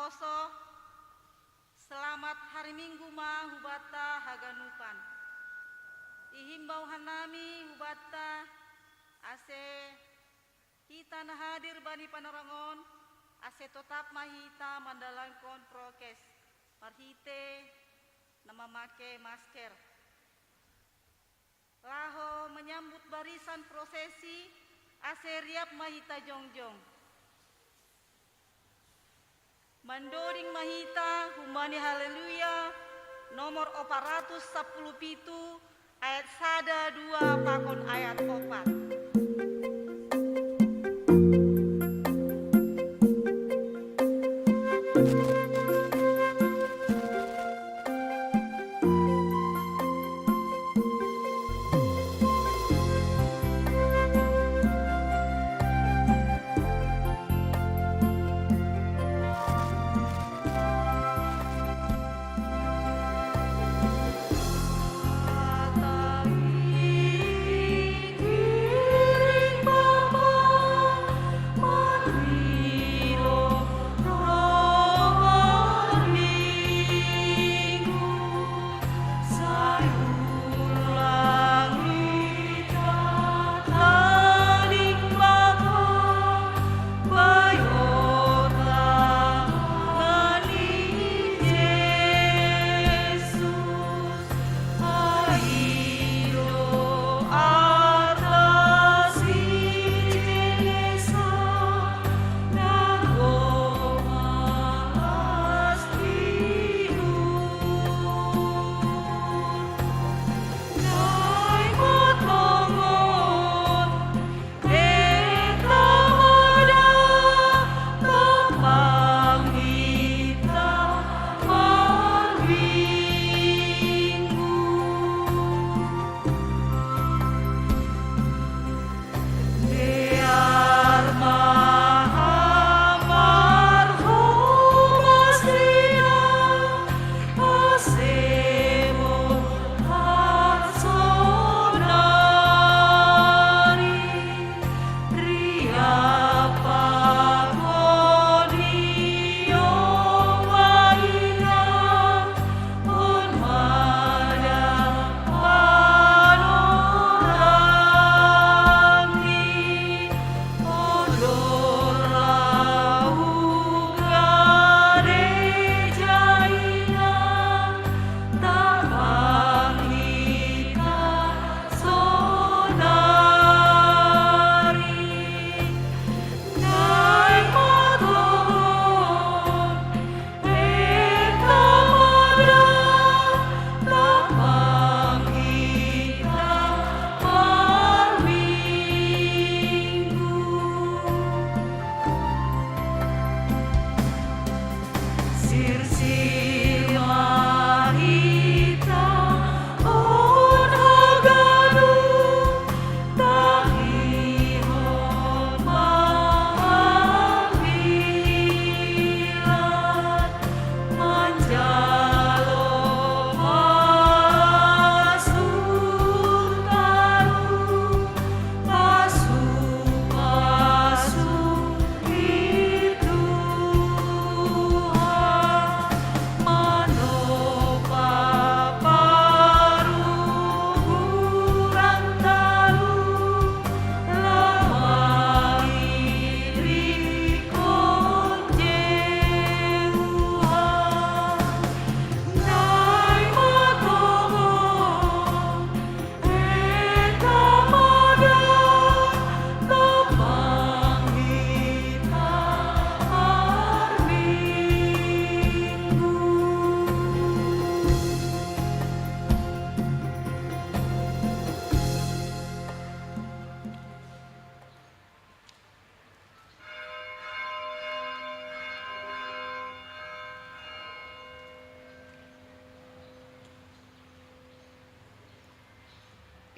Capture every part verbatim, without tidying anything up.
Oso, selamat hari Minggu ma hubata haganupan. Ihimbau hanami hubata ase hita na hadir bani panarongon, ase totap ma hita mandalankon prokes marhite na mamake masker. Laho menyambut barisan prosesi, ase riap ma hita jongjong. Mandoding ma hita humbani Haleluya nomor opat ratus sapuluh pitu, ayat sada, dua pakon ayat opat.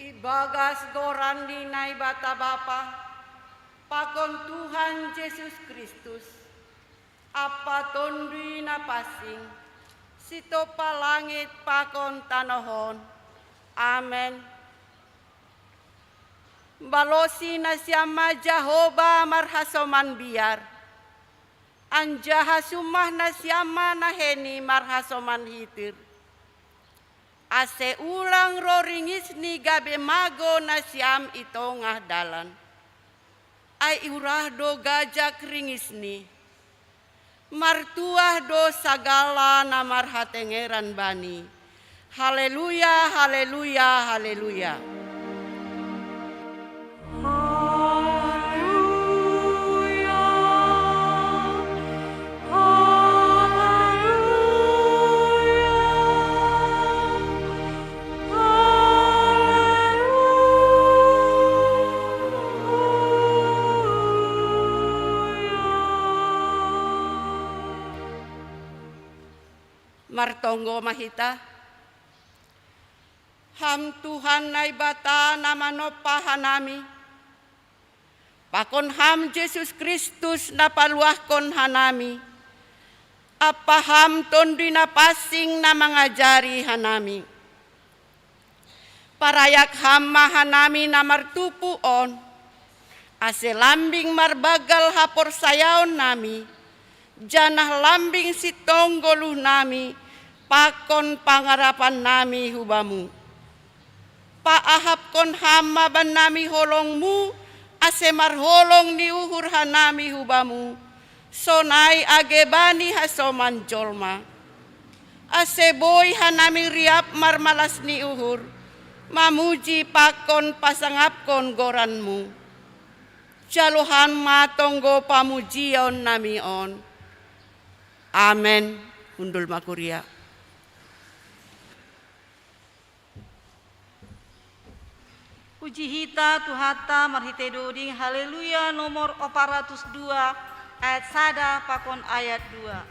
Ibagas goran ni Naibata Bapa, pakon Tuhan Jesus Kristus, Ampa Tonduy Napansing, sitompa langit pakon tanoh on. Amen. Balosi nasiam ma Jahowa marhasoman biar. Anjaha sumpah nasiam ma naheni marhasoman hitir, ase ulang roh ringisni gabe mago nasiam i tongah dalan. Ai urah do gajak ringisni, martuah do sagala na marhatengeran bani. Haleluya, haleluya, haleluya. Martonggo ma hita. Ham Tuhan Naibata na manompa hanami, pakon Ham Jesus Kristus na paluahkon hanami, ampa Ham Tonduy Napansing na mangajari hanami. Parayak Ham ma hanami na martupu on, ase lambing marbanggal haporsayaonnami, janah lambing sintong goluhnami pakon pangarapannami hu Bamu. Paahapkon Ham ma bannami holong-Mu, ase marholong ni uhur hanami hu Bamu, sonai age bani hasoman jolma. Ase boi hanami riap marmalas ni uhur, mamuji pakon pasangapkon goran-Mu. Jalo Ham ma tonggo pamujionnami on. Amen. Hundul ma kuria. Puji hita Tuhanta marhitei doding Haleluya nomor opat ratus dua, ayat sada pakon ayat dua.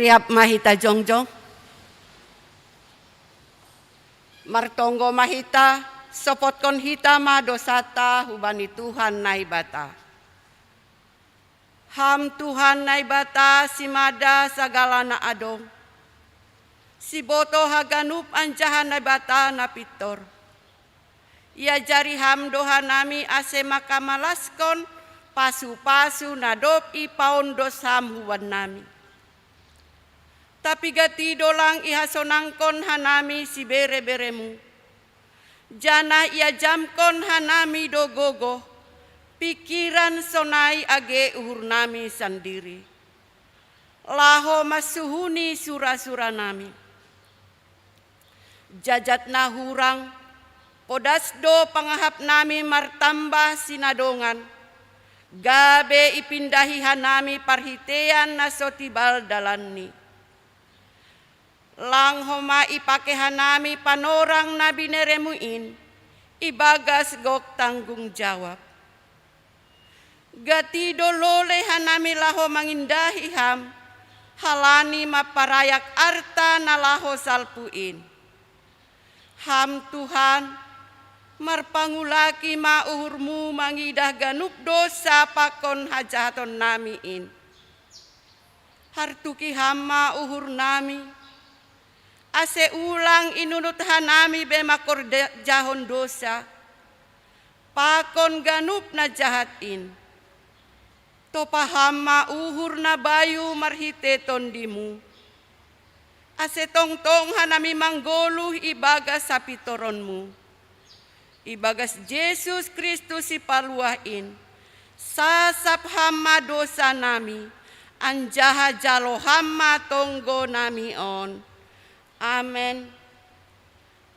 Siap ma hita jongjong. Martonggo ma hita, sopotkon hita ma dosata hubani Tuhan Naibata. Ham Tuhan Naibata simada sagala na adong, siboto haganup anjaha Naibata na pintor. Iajari ham do hanami ase mangkamalaskon pasu-pasu na dob ipaondos ham hubannami. Tapi gati do lang ihasonangkon hanami sibere-beremu, janah iajamkon hanami do gogoh, pingkiran sonai age uhurnami sandiri, laho mansuhuni sura-suranami. Jajat na hurang, podas do pangahapnami martambah sinadongan, gabe ipindahi hanami parhitean na so tibal dalanni. Lang homa ipake hanami panorang na bineremu in, ibagas gok tanggung jawab. Gati do lolei hanami laho mangindahi ham, halani mamparayak arta na laho salpu in. Ham Tuhan, marpangulaki ma uhurmu mangidah ganup dosa pakon hajahatonnami in. Hartuki ham ma uhurnami, ase ulang inunut hanami be mangkorjahon dosa, pakon ganup na jahat in. Topa ham ma uhur na bayu marhitei tondimu, ase tongtong hanami manggoluh ibagas hapintoronmu. Ibagas Jesus Kristus Sipaluah in, sasap ham ma dosanami, anjaha jalo ham ma tonggonami on. Amen.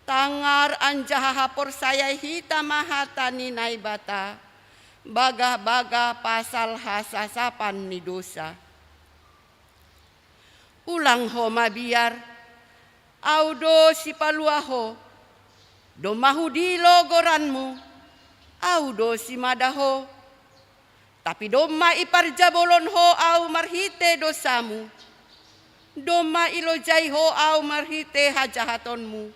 Tangar anjaha haporsayai hita ma hata ni Naibata, bagah-bagah pasal hasasapan ni dosa. Ulang ho mabiar, Ahu do Sipaluah ho, domma hudilo goranmu, Ahu do simada ho. Tapi domma iparjabolon ho Ahu marhitei dosamu, domma ilojai ho Ahu marhitei hajahatonmu.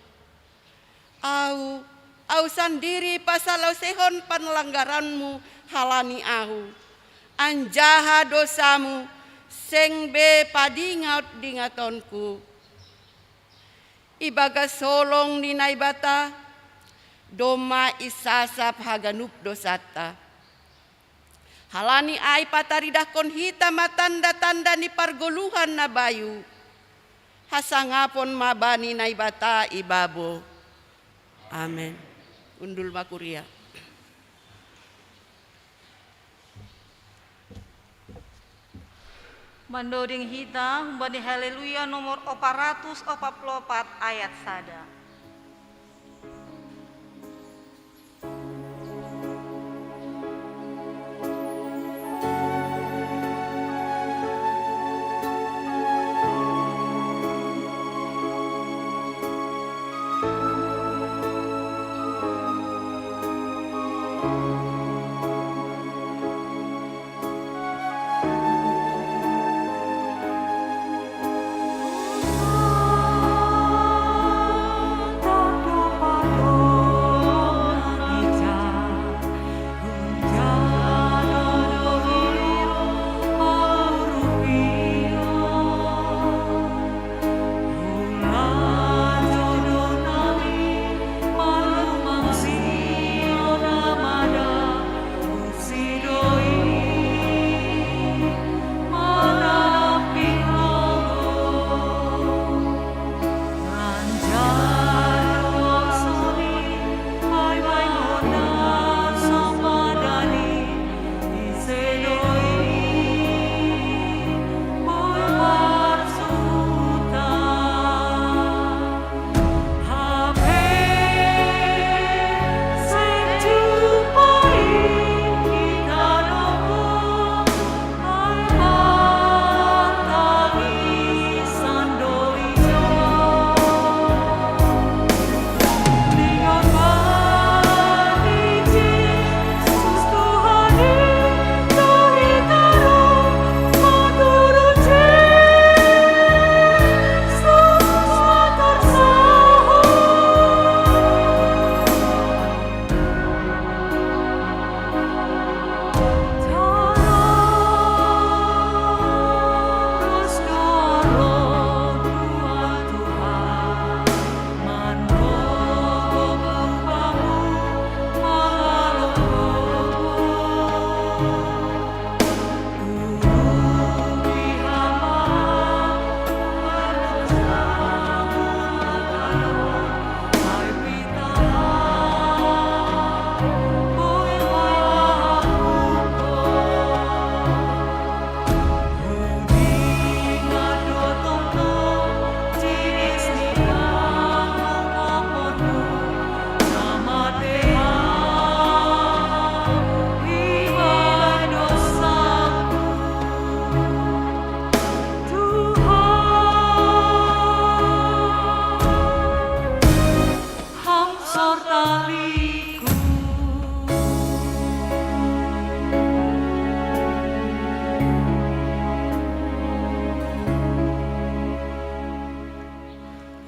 Ahu, Ahu sandiri pasalaseihon panlanggaranmu halani Ahu, anjaha dosamu seng be padingat-dingatonku. Ibagas holong ni Naibata, domma isasap haganup dosanta. Halani ai pataridahkon hita ma tanda-tanda ni pargoluhan na bayu, hasangapon ma bani Naibata ibabo. Amen. Undul ma kuria. Mandoding hita humbani Haleluya nomor opat ratus opat puluh opat ayat sada.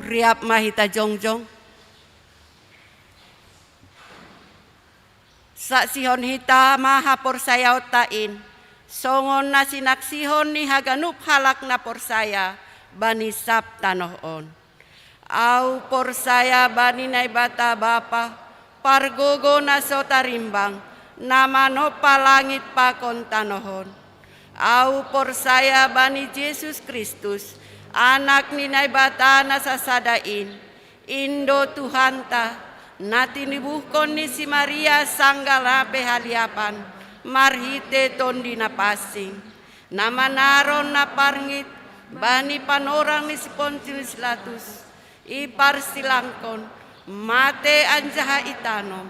Riap ma hita jongjong. Saksihon hita ma haporsayaonta in, songon na sinaksihon ni haganup halak na porsaya bani sab tanoh on. Ahu porsaya bani Naibata Bapa, pargogoh na so tarimbang, na manompa langit pakon tanoh on. Ahu porsaya bani Jesus Kristus, Anak ni Naibata na sasada in, in do Tuhanta, na tinibuhkon ni si Maria sanggah na pe haliapan, marhite Tonduy Napansing, na manaron na parngit bani panorang ni si Pontius Pilatus, iparsilangkon, mate anjaha itanom,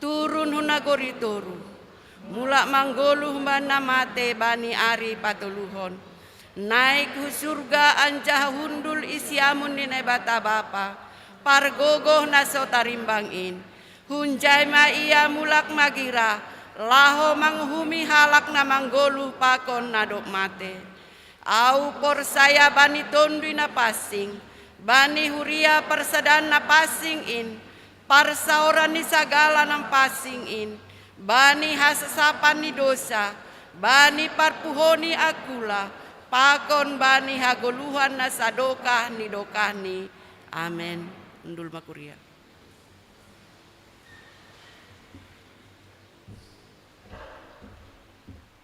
turun hu nagori toruh, mulak manggoluh humbani na mate bani ari patoluhon, naik hu surga anjaha hundul i siamun ni Naibata Bapa, pargogoh na so tarimbang in. Hunjai ma Ia mulak magira, laho manguhumi halak na manggoluh pakon na dob mate. Ahu porsaya bani Tonduy Napansing, bani huria parsadaan na pansing in, parsaoran ni sagala na pansing in, bani hasasapan ni dosa, bani parpuho ni angkula, pakon bani hagoluhan na sadokah ni dokahni. Amen. Hundul ma kuria.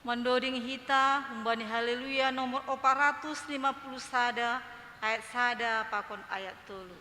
Mandoding hita humbani Haleluya nomor opat ratus lima puluh sada, ayat sada pakon ayat tolu.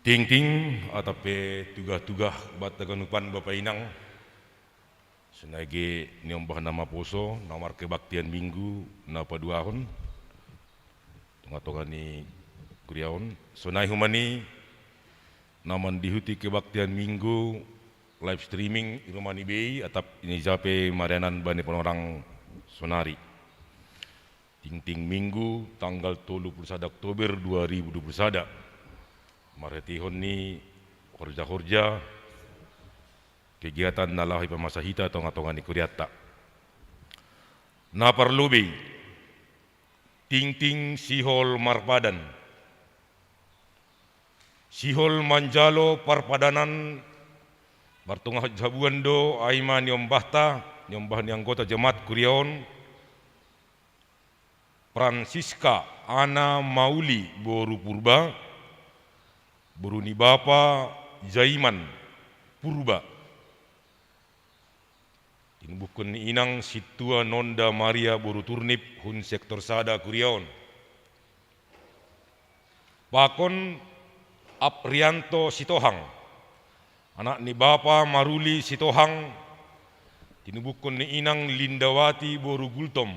Tingting atap pe tugah-tugah banta haganupan Bapa Inang, sonai ge niombah na maposo, na markebaktian Minggu na paduahon, tonga-tonga ni kuria on, sonai humbani na mandihuti kebaktian Minggu live streaming i rumah ni bei atap i na ija pe marianan bani panorang sonari. Tingting Minggu tanggal tolu puluh sada Oktober dua ribu dua puluh sada. Marhiteihon ni horja-horja kegiatan na laho ipamasa hita tonga-tonga ni kurianta. Na parlobei, tingting sihol marpadan. Sihol manjalo parpadanan Martonga habuan do ai ma niombahta, niombah ni anggota jemaat kuria on, Francisca Ana Mauli boru Purba, boru ni bapa Jaiman Purba. Tinubuhkon ni inang Sintua Nonda Maria boru Turnip hun sektor sada kuria on. Pakon Aprianto Sitohang, anak ni bapa Maruli Sitohang, tinubuhkon ni inang Lindawati boru Gultom,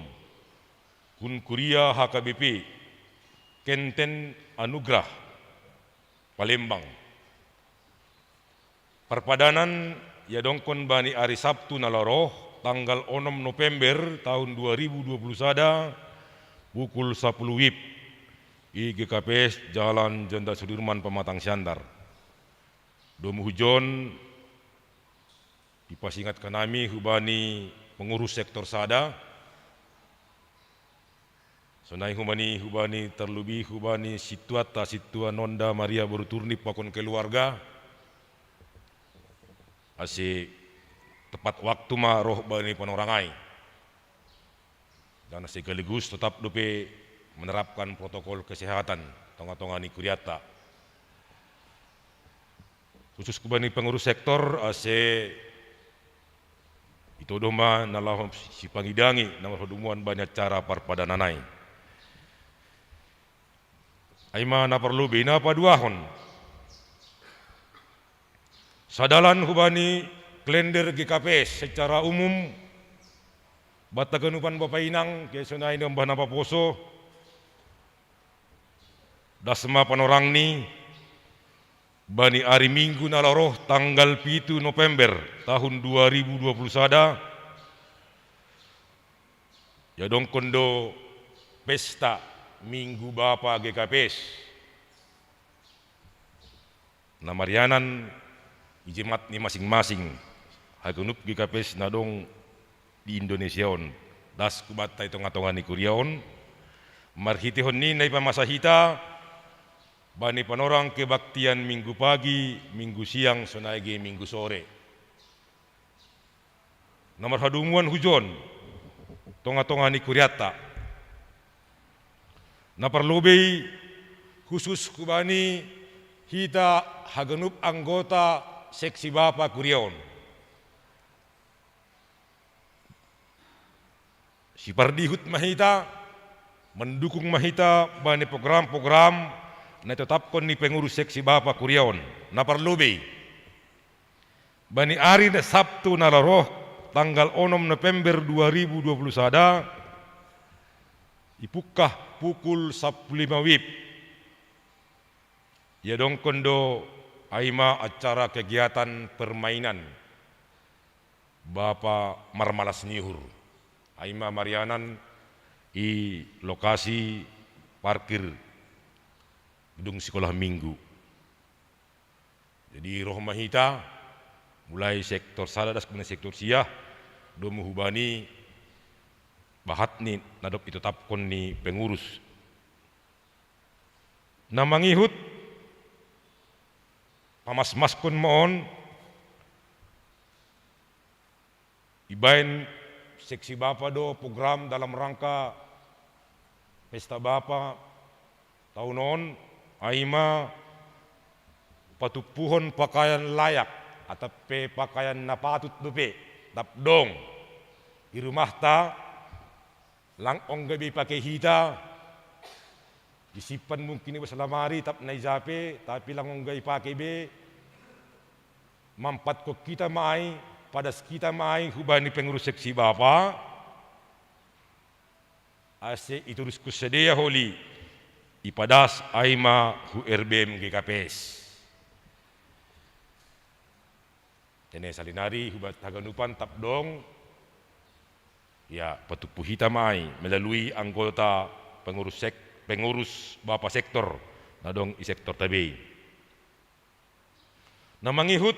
hun kuria H K B P, Kenten Anugrah, Palembang. Parpadanan iadongkon bani ari Sabtu na laho ro, tanggal onom November tahun dua ribu dua puluh sada, pukul sapuluh wib, i G K P S Jalan Jenderal Sudirman, Pematang Siantar. Domu hujon, dipasingatkan hami hubani pengurus sektor sada, sonai hubani, hubani terlebih hubani sintuanta, Sintua Nonda Maria boru Turnip pakon keluarga, ase tepat waktu ma roh bani panorang ai. Dan sekaligus tetap dope menerapkan protokol kesehatan tonga-tonga ni kurianta. Khusus hubani pengurus sektor, ase ito do ma na laho sipangidangi na marhadumuan bani acara parpadanan ai. Ai ma na parlobei. Na paduahon, sadalan hubani klender G K P S secara umum, banta ganupan bapa inang, ke sonai niombah na paposo, das ma panorangni, bani ari Minggu na laho ro, tanggal pitu November tahun dua ribu dua puluh sada, iadongkon do pesta Minggu Bapa G K P S. Na marianan i jemaat ni masing-masing, haganup G K P S na dong di Indonesia on, das hubanta i tonga-tonga ni kuria on, marhiteihon ni na ipamasa hita bani panorang kebaktian Minggu pagi, Minggu siang, sonai ge Minggu sore. Na marhadumuan hujon tonga-tonga ni kurianta. Na parlobei khusus hubani hita haganup anggota seksi bapa kuria on. Sipardihut ma hita, mendukung ma hita bani program-program na itetapkon ni pengurus seksi bapa kuria on. Na parlobei, bani ari na Sabtu na laho ro, tanggal onom November dua ribu dua puluh sada, ipungkah pukul sapuluh lima wib, iadongkon do ai ma acara kegiatan permainan bapa marmalas ni uhur. Ai ma marianan i lokasi parkir gedung sekolah Minggu. Jadi roh ma hita, mulai sektor sada das hubani sektor sia, domu hubani bahatni na dob itetapkon ni pengurus. Na mangihut, pamasmaskon ma on, ibaen seksi bapa do program dalam rangka pesta bapa taon on, ai ma patumpuhon pakaian layak, atap pe pakaian na patut dope, tap dong i rumahta, lang ongga be ipake hita, disimpan mungkin i bas lamari, tap na i ja pe, tapi lang ongga ipake be, mampatkon hita ma ai, padas hita ma ai hubani pengurus seksi bapa, ase ituruskon sidea holi, ipadas ai ma hu R B M G K P S. Tene salinari hubanta haganupan tap dong, ya, patumpu hita ma ai melalui anggota pengurus sek-, pengurus bapa sektor na dong i sektorta be i. Na mangihut,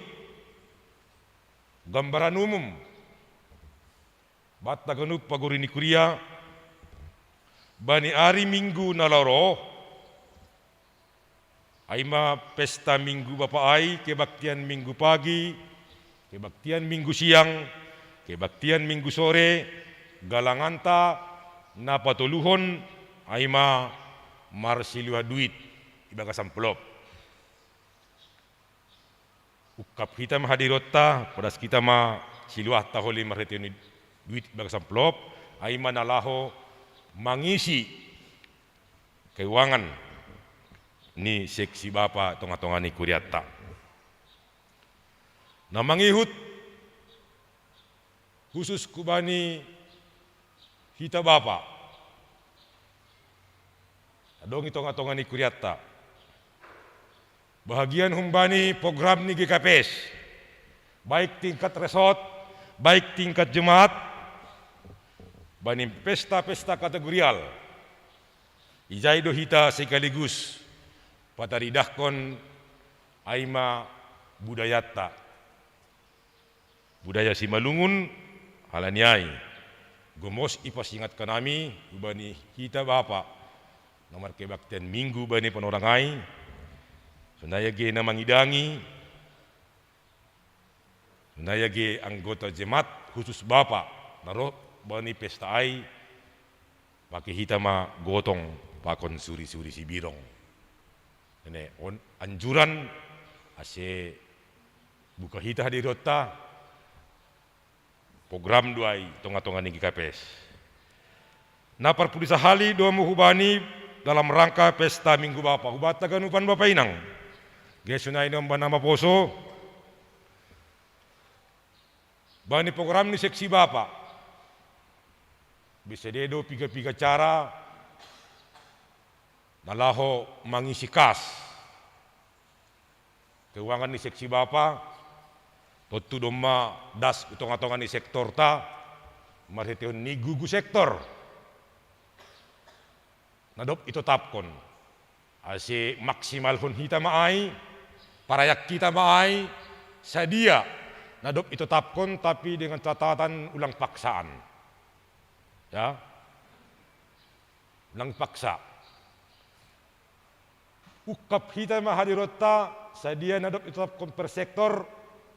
gambaran umum, banta ganup pagori ni kuria, bani ari Minggu na laho ro, ai ma pesta Minggu Bapa ai, kebaktian Minggu pagi, Kebaktian Minggu siang, kebaktian Minggu sore, galanganta na patoluhon ai ma marsiluah duit ibagas amplop. Ungkap hita ma hadironta, padas hita ma siluahta holi marhitehon duit ibagas amplop, ai ma na laho mangisi keuangan ni seksi bapa tongatonga ni kurianta. Na mangihut khusus hubani hita bapa na adong i tongatonga ni kurianta, bahagian humbani program ni G K P S, baik tingkat resort, baik tingkat jemaat, bani pesta-pesta kategorial, ijai do hita sekaligus pataridahkon ai ma budayanta. Budaya Simalungun, halani ai gomos ipasingatkan hami hubani hita bapa na markebaktian Minggu bani panorang ai, sonai age na mangidangi, sonai age anggota jemaat, khusus bapa na roh bani pesta ai, pake hita ma gotong pakon surisuri sibirong. Nene on anjuran ase buka hita hadironta, program do ai tongatonga ni G K P S. Na parpudi sahali do hamu hubani dalam rangka pesta Minggu Bapa, hubanta ganupan bapa inang, gabe sonai do homa na maposo bani program ni seksi bapa. Be sada do piga-piga cara na laho mangisi kas keuangan ni seksi bapa, tontu domma das hu tongatonga ni sektorta marhiteihon ni gugu sektor na dob itotapkon. Ase maksimalhon hita ma ai, parayak hita ma ai, sadia na dob itotapkon, tapi dengan catatan ulang paksaan. Ya. Ulang paksa. Ungkap hita ma hadironta, sadia na dob itotapkon per sektor,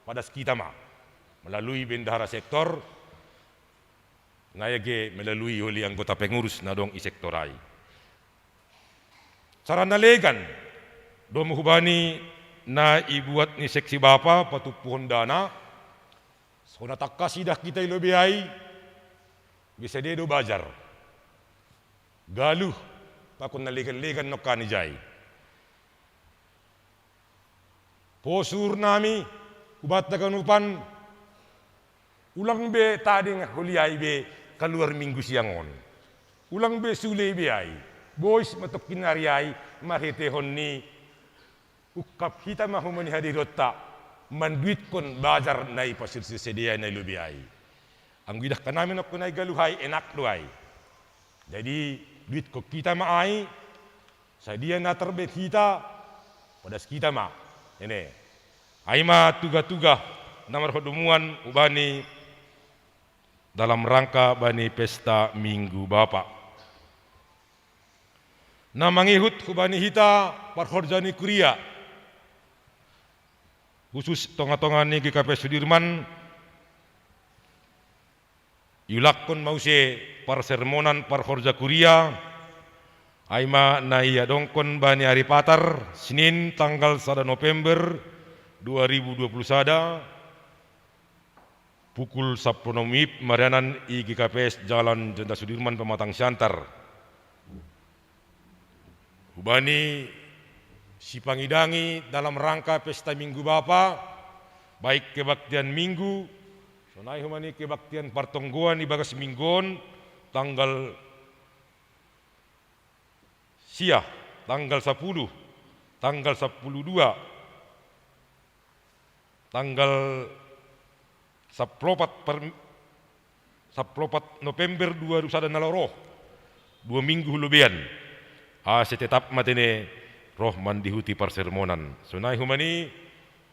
padas hita ma melalui bendahara sektor, sonai age melalui holi anggota pengurus na adong i sektor ai. Cara na legan do hamu hubani na ibuat ni seksi bapa patumpuhon dana, songon na tangkas idah hita i lobei ai, be sada do bajar. Galuh pakon na legan-legan nongkan ijai. Poso uhurnami hubanta ganupan, ulang be tading holi ai be kaluar Minggu siang on. Ulang be sule be ai, bois ma tongkin ari ai marhiteihon ni ungkap hita ma hubani hadironta manduitkon bajar na ipasirsi sada na i lobei ai. Anggo idahkan hami nongkin ai galuh ai, enak do ai. Jadi duitkon hita ma ai, sadia na tarbahen hita, padas hita ma. Nene. Ai ma tuga-tuga na marhadomuan hubani dalam rangka bani pesta Minggu Bapa. Na mangihut hubani hita parhorja ni kuria, khusus tongatonga ni G K P S Sudirman, iulakkon ma muse parsermonan parhorja kuria, ai ma na iadongkon bani ari Patar, Senin tanggal sada November dua ribu dua puluh sada, pukul sampulu onom WIB, marianan i G K P S Jalan Jenderal Sudirman, Pematang Siantar. Hubani sipangidangi dalam rangka pesta Minggu Bapa, baik kebaktian Minggu, sonai hubani kebaktian partonggoan ibagas Minggu on, tanggal sia, tanggal sapuluh, tanggal sapuluh dua, tanggal sampulu opat per, sampulu opat November dua ribu sada na laho ro, dua minggu hu lobean, ase tetap ma tene roh mandihuti parsermonan. Sonai hubani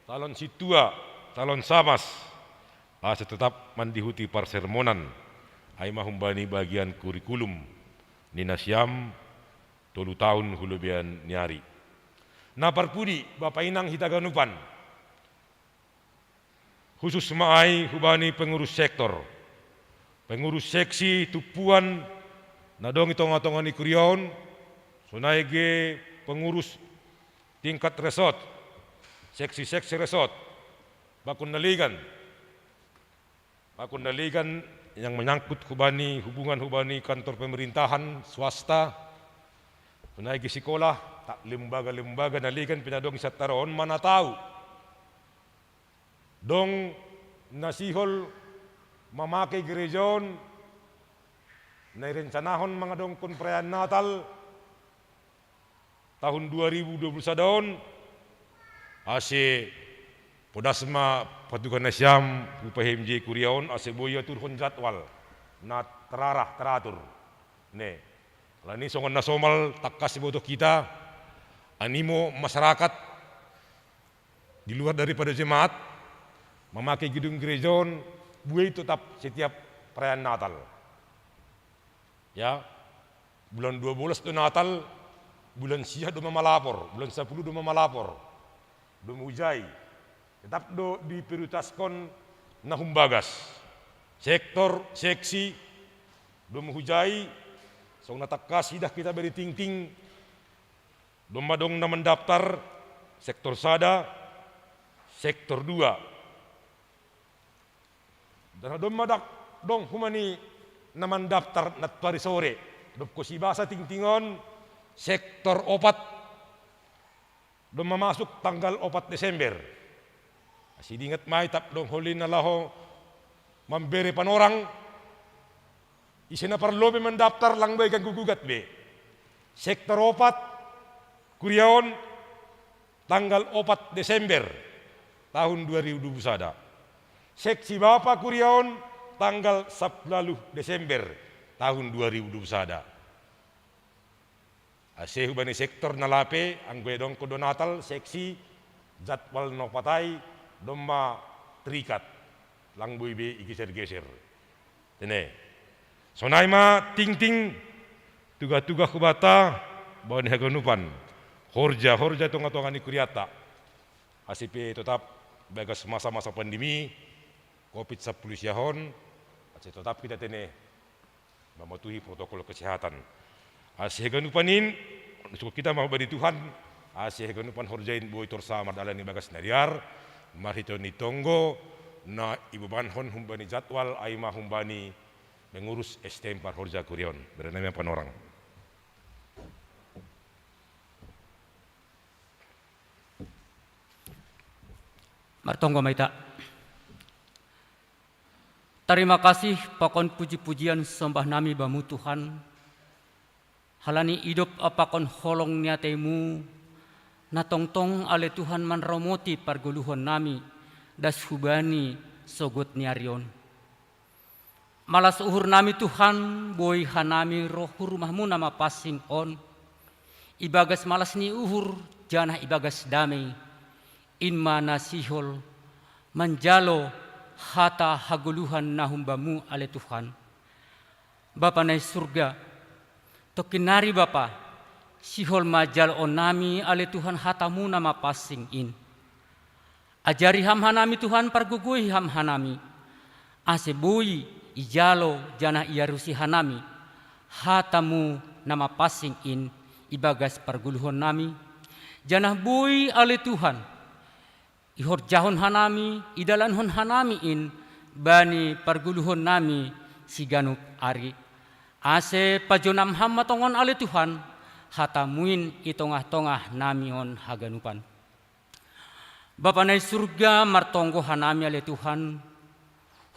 calon sintua, calon samas, ase tetap mandihuti parsermonan, ai ma humbani bagian kurikulum ni nasiam tolu taon hu lobean ni ari. Na parpudi, bapa inang hita ganupan, Khusus ma ai hubani pengurus sektor, pengurus seksi tumpuan na dong i tonga-tonga ni kuria on, sonai ge pengurus tingkat resort, seksi-seksi resort, pakon na legan, pakon na legan yang menyangkut hubani hubungan hubani kantor pemerintahan, swasta, sonai ge sikola, lembaga-lembaga na legan pe na dong i santaro on ma na tau. Dong na sihol mamake gereja on na irencanahon mangadongkon perayaan Natal tahun dua ribu dua puluh sada on, ase podas ma patugah nasiam hu P H M J kuria on ase boi aturhon jadwal na terarah, teratur. Ne, alani songon na somal tangkas iboto hita, animo masyarakat di luar daripada jemaat mamake gedung gereja on, buei totap setiap perayaan Natal. Ya, bulan dua belas do Natal, bulan sia do ma malapor, bulan sapuluh do ma malapor, do ma hujai. Tetap do diprioritaskon na humbagas, sektor, seksi, do ma hujai. Songon na tangkas idah hita bani tingting, domma dong na mandaptar, sektor sada, sektor dua. Dan domma dak dong hubani na mandaptar nantuari sore, dob hos ibasa tingting on, sektor opat domma masuk tanggal opat Desember. Asi diingat ma i tap dong holi na laho mambere panorang, ise na parlu be mandaptar, lang boi ganggu gugat be. Sektor opat kuria on tanggal opat Desember tahun dua ribu dua puluh sada. Seksi bapa kuria on tanggal sapuluh Desember tahun dua ribu dua puluh sada. Ase hubani sektor na lape, anggo iadongkon do Natal, seksi, jadwal na opat ai domma terikat, lang boi be igeser-geser. Tene. Sonai ma tingting, tugah-tugah hubanta bani haganupan horja-horja tonga-tonga ni kurianta. Ase pe totap bagas masa-masa pandemi covid sapuluh sia on, ase totap hita tene mamatuhi protokol kesehatan. Ase haganupan in, sukut hita ma hubani Tuhan, ase haganupan horja in boi torsa mardalan ibagas na dear, marhitehon ni tonggo na ibobankon hubani jadwal, ai ma hubani mengurus S T M parhorja kuria on. Bere nami ma panorang. Martonggo ma hita. Tarima kasih pakon puji-pujian sombah nami Bamu Tuhan, halani idop pakon holong ni ataiMu, na tongtong ale Tuhan manramoti pargoluhon nami, das hubani sogot ni ari on. Malas uhur nami Tuhan, boi hanami roh hu rumah-Mu na mapansing on, ibagas malas ni uhur janah ibagas damei, in ma na sihol manjalo hata hagoluhan na humbamu ale Tuhan. Bapa na i surga, tongkin nari Bapa, sihol ma jaloon nami ale Tuhan hatamu na mapansing in. Ajari ham hanami Tuhan, pargogoi ham hanami, ase boi ijalo janah iarusi hanami hatamu na mapansing in ibagas pargoluhon nami, janah boi ale Tuhan, ihorjahon hanami, idalankon hanami in bani pargoluhon nami siganup ari. Ase pajonam ham ma tongon ale Tuhan, hatamu in i tongah-tongah nami on haganupan. Bapa na i surga, martonggo hanami ale Tuhan,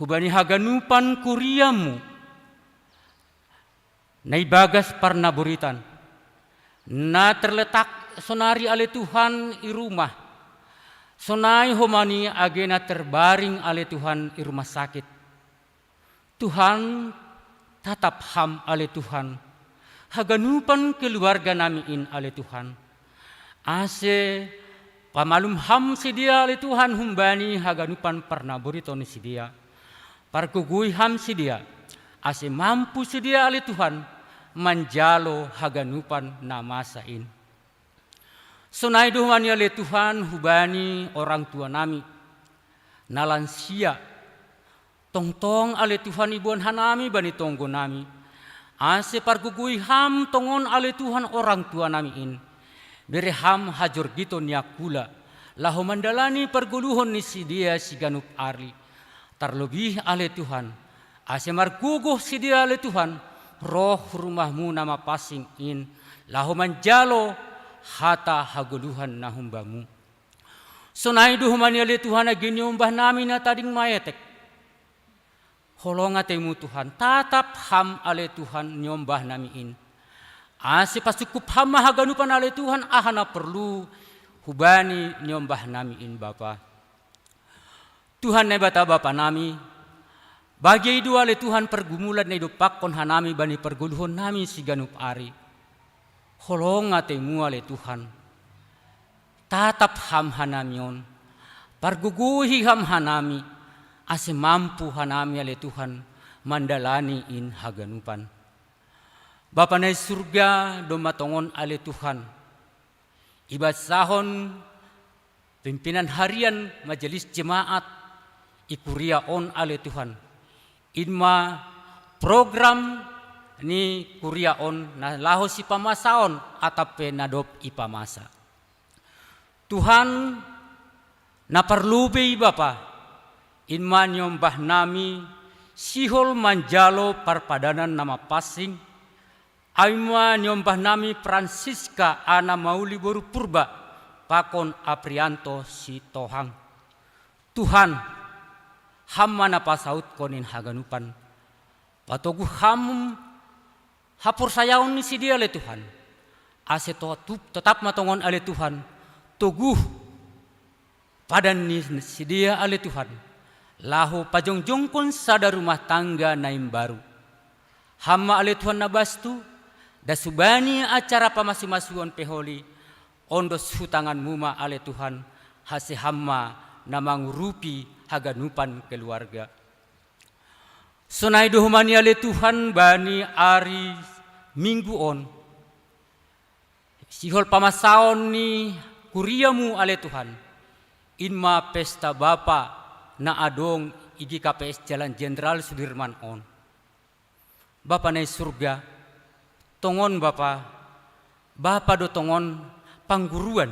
hubani haganupan kuriamu, na ibagas parnaboritan, na terletak sonari ale Tuhan i rumah, sonai homani age na terbaring ale Tuhan i rumah sakit. Tuhan, tatap ham ale Tuhan, haganupan keluarga nami in ale Tuhan. Ase pamalum ham sidea ale Tuhan humbani haganupan parnaboritan ni sidea. Pargogoi ham sidea, ase mampu sidea ale Tuhan manjalo haganupan na masa in. Sonai do homa ni ale Tuhan hubani orang tua nami, na lansia. Tongtong ale Tuhan iboan hanami bani tonggo nami, ase pargogoi Ham tongon ale Tuhan orang tua nami in. Bere Ham hajorgiton ni angkula, laho mandalani pargoluhon ni sidea siganup ari. Tarlobih ale Tuhan, ase margogoh sidea ale Tuhan, roh rumahmu na mapansing in, laho manjalo hata hagoluhan na humbamu. Sonai do homa ni ale Tuhan age niombah nami na tading maetek. Holong atemu Tuhan, tatap Ham ale Tuhan niombah nami in. Ase pasungkup Ham ma haganupan ale Tuhan aha na porlu hubani niombah nami in Bapa. Tuhan Naibata Bapa nami, bage do ale Tuhan pergumulan na idompakkon hanami bani pargoluhon nami siganup ari. Holong atemu ale Tuhan. Tatap Ham hanami on. Pargogohi Ham hanami, ase mampu hanami ale Tuhan mandalani in haganupan. Bapa na i surga, domma tongon ale Tuhan. Ibasahon pimpinan harian majelis jemaat i kuria on ale Tuhan. In ma program ni kuria on na laho sipamasaon atap pe na dob ipamasa. Tuhan, na parlobei Bapa, in ma niombah nami sihol manjalo parpadanan na mapansing, ai ma niombah nami Francisca ana mauli boru Purba, pakon Aprianto Sitohang. Tuhan, Ham ma na pasautkon in haganupan. Patoguh Ham haporsayaon ni sidea ale Tuhan. Ase to-, tup-, totap ma tongon ale Tuhan, toguh padan ni sidea ale Tuhan, laho pajongjongkon sada rumah tangga na imbaru. Ham ma ale Tuhan na bastu, das hubani acara pamasu-masuon pe holi, ondos hu tanganmu ma ale Tuhan, ase Ham ma na mangurupi haganupan keluarga. Sonai do homa ni ale Tuhan bani ari Minggu on. Sihol pamasaon ni kuriamu ale Tuhan. In ma pesta Bapa na adong i G K P S Jalan Jenderal Sudirman on. Bapa na i surga, tongon Bapa, Bapa do tongon pangguruan.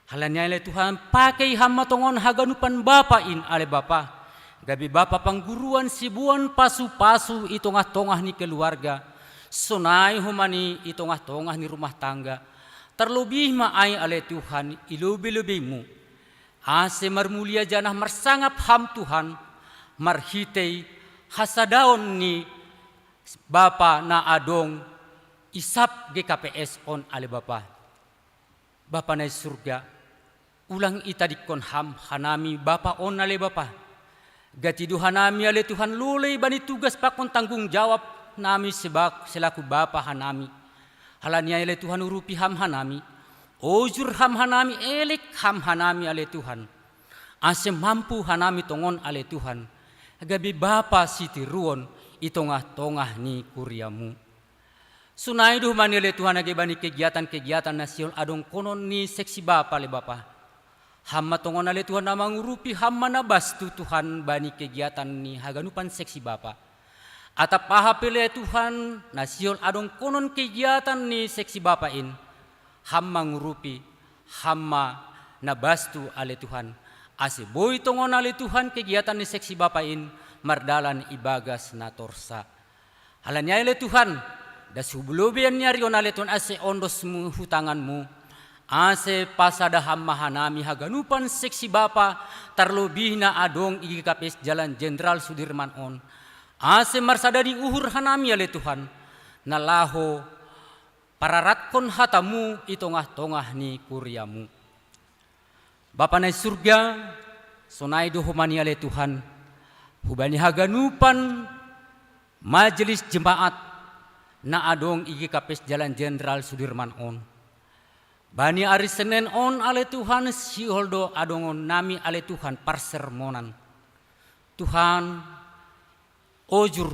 Halani ai ale Tuhan, pakei Ham ma tongon haganupan Bapa in ale Bapa. Gabe Bapa pangguruan siboan pasu-pasu i tongah-tongah ni keluarga. Sonai homa ni i tongah-tongah ni rumah tangga. Tarlobih ma ai ale Tuhan i lobei-lobeimu. Ase marmulia janah marsangap Ham Tuhan, marhitei hasadaon ni Bapa na adong i sab G K P S on ale Bapa. Bapa na i surga, ulang itadingkon Ham hanami Bapa on ale Bapa. Gati do hanami ale Tuhan lolei bani tugas pakon tanggung jawab nami sebak-, selaku Bapa hanami. Halani ai ale Tuhan urupi Ham hanami. Ojur Ham hanami, elek Ham hanami ale Tuhan. Ase mampu hanami tongon ale Tuhan. Gabe Bapa sitiruon i tongah-tongah ni kuriamu. Sonai do homa ni ale Tuhan age bani kegiatan-kegiatan na sihol adongkonon ni seksi Bapa ale Bapa. Ham ma tongon ale Tuhan na mangurupi, Ham ma na bastu Tuhan bani kegiatan ni haganupan seksi Bapa. Atap aha pe ale Tuhan na sihol adongkonon kegiatan ni seksi Bapa in. Ham mangurupi, Ham ma na bastu ale Tuhan. Ase boi tongon ale Tuhan kegiatan ni seksi Bapa in mardalan ibagas na torsa. Halani ai ale Tuhan, das hu lobeian ni ari on ale Tuhan ase ondosmu hu tanganmu. Ase pasada Ham ma hanami haganupan seksi Bapa, tarlobih na adong i G K P S Jalan Jenderal Sudirman on. Ase marsada ni uhur hanami ale Tuhan, na laho pararatkon hatamu i tongah-tongah ni kuriamu. Bapa na i surga, sonai do homa ni ale Tuhan, hubani haganupan majelis jemaat na adong i G K P S Jalan Jenderal Sudirman on. Bani ari Senen on ale Tuhan sihol do adongon nami ale Tuhan parsermonan. Tuhan, ojur,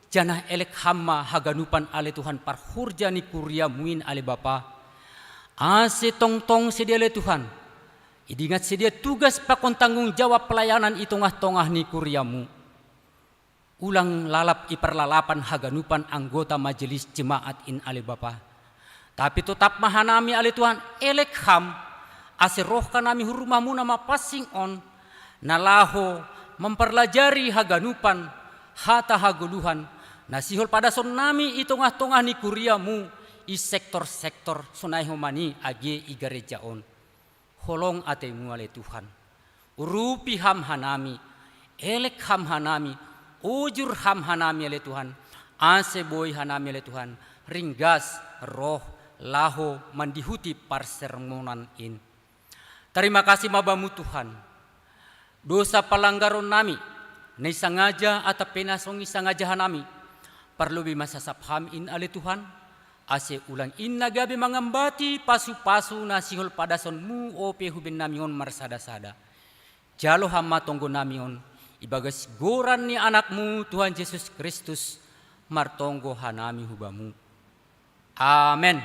janah elek Ham ma haganupan ale Tuhan parhorja ni kuriamu in ale Bapa. Ase tongtong sidea ale Tuhan, Idingat sedia tugas pakon tanggung jawab pelayanan i tongah-tongah ni kuriamu. Ulang lalap i parlalapan haganupan anggota majelis jemaat in ale Bapa. Tapi totap ma hanami ale Tuhan, elek Ham, ase roh hanami hu rumahmuna mapansing on, na laho mamparlajari haganupan hata hagoluhan, na sihol padasonnami i tongah-tongah ni kuriamu, i sektor-sektor sonai homani age i gareja on. Holong atemu ale Tuhan. Urupi Ham hanami, elek Ham hanami, ujur Ham hanami ale Tuhan, ase boi hanami ale Tuhan, ringgas roh laho mandihuti parsermonan in. Tarima kasih ma Bamu Tuhan. Dosa palanggaron nami, na i sangaja atap pe na song i sangaja hanami, parlobei ma sasap Ham in ale Tuhan, ase ulang in na gabe mangambati pasu-pasu na sihol padasonmu ope hu bennami on marsada-sada. Jalo Ham ma tonggo nami on, ibagas goran ni AnakMu Tuhan Jesus Kristus, martonggo hanami hu Bamu. Amen.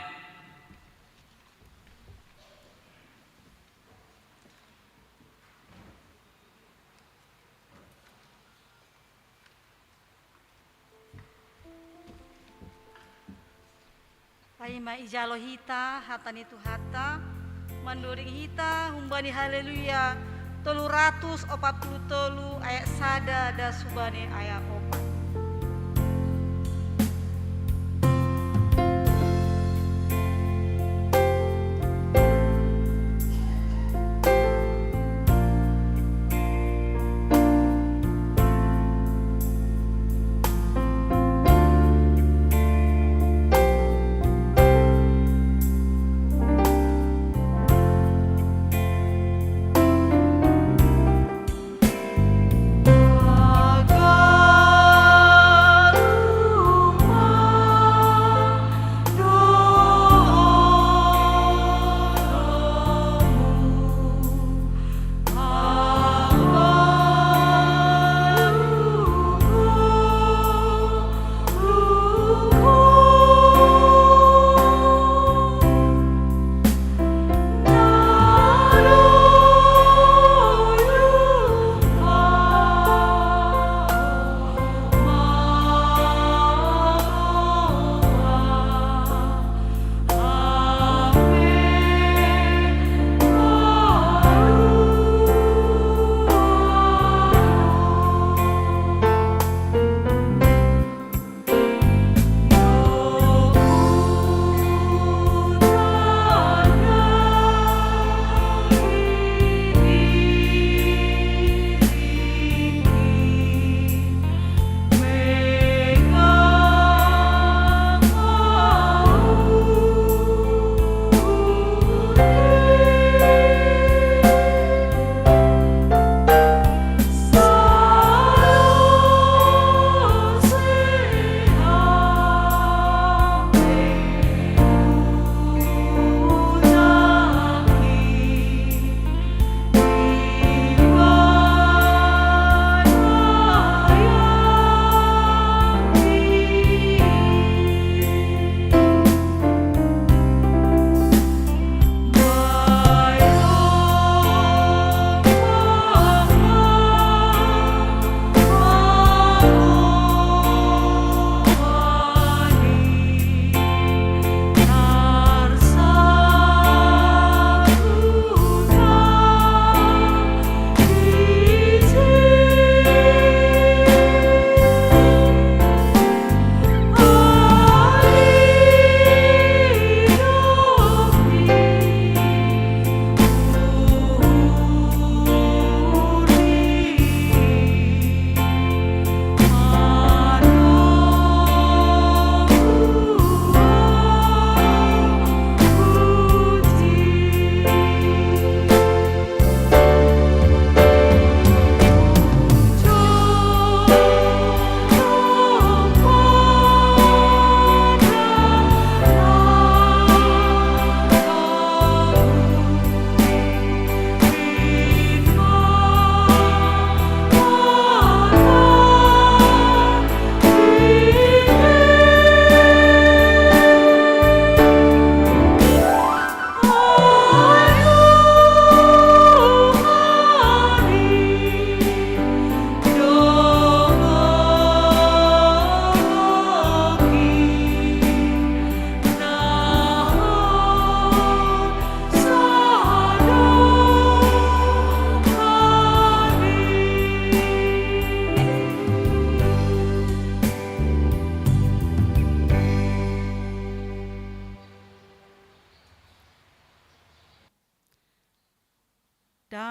Paima ijalo hita hata ni Tuhanta, manduring hita humbani Haleluya tolu ratus opat puluh tolu ayat sada das hubani ayat opat.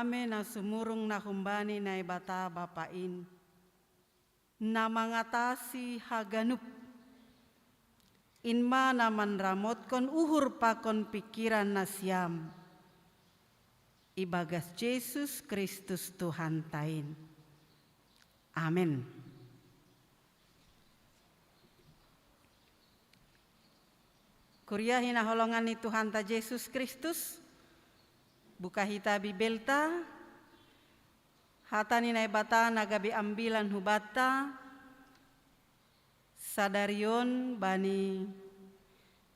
Dame na sumurung na humbani Naibata Bapa in, na mangatasi haganup, in ma na manramotkon uhur pakon pikiran nasiam, ibagas Jesus Kristus Tuhanta in. Amen. Kuria hinaholongan ni Tuhanta Jesus Kristus, buka hita Bibelta, hata ni Naibata na gabe ambilan hubanta, sadari on bani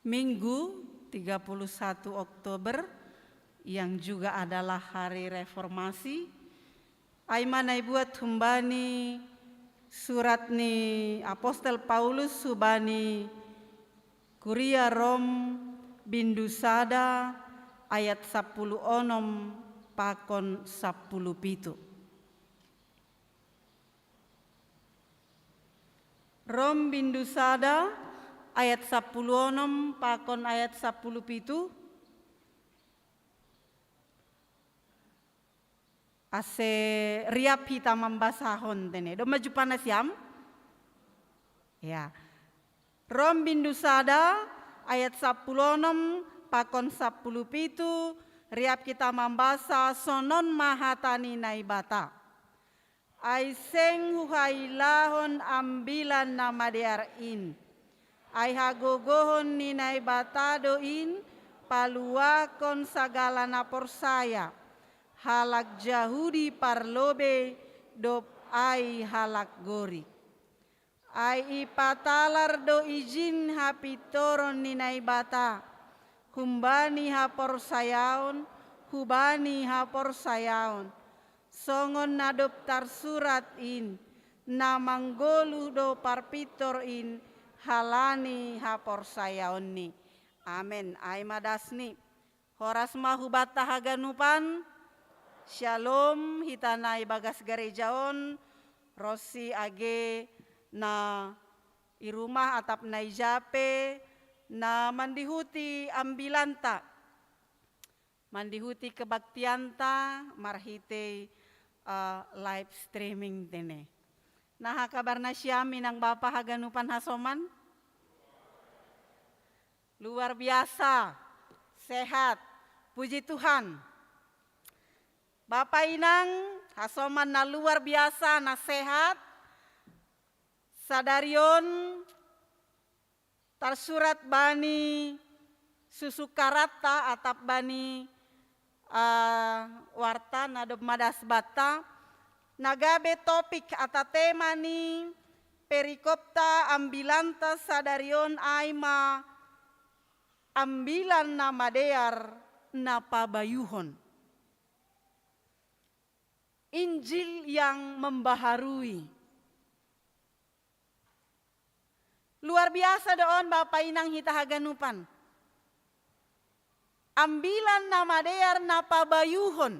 Minggu tiga puluh satu Oktober, yang juga adalah hari reformasi, ai ma na ibuat humbani surat ni Apostel Paulus hubani Kuria Rom bindu sada ayat sapuluh onom pakon sapuluh pitu. Rom bindu sada ayat sapuluh onom pakon ayat sapuluh pitu. Ase riap hita mambasahon tene. Doma jumpa nasiam? Ya. Rom bindu sada ayat sapuluh onom pakon sapuluh pitu, riap hita mambasa sonon ma hata ni Naibata. Ai seng huhailahon ambilan na madear in. Ai hagogohon ni Naibata do in paluahkon sagala na porsaya, halak Jahudi parlobei dob ai halak Gorik. Ai ipatalar do ijin hapintoron ni Naibata, humbani haporsayaon, hubani haporsayaon. Songon na dob tarsurat in, na manggoluh do parpintor in halani haporsayaonni. Amen. Ai ma dasni. Horas ma hubanta haganupan, Shalom, hita na ibagas gareja on, ronsi age na i rumah atap na i ja pe, na mandihuti ambilanta, mandihuti kebaktianta, marhitei, eh, live streaming tene. Naha kabar nasiam inang bapa haganupan hasoman? Luar biasa, sehat. Puji Tuhan. Bapa inang, hasoman na luar biasa, na sehat. Sadari on tarsurat bani susukaranta atap bani, eh, warta na dob madas banta, na gabe topik atau tema ni perikopta ambilanta sadari on ai ma ambilan na madear na pabayuhon. Injil yang membaharui. Luar biasa do on bapa inang hita haganupan. Ambilan na madear na pabayuhon.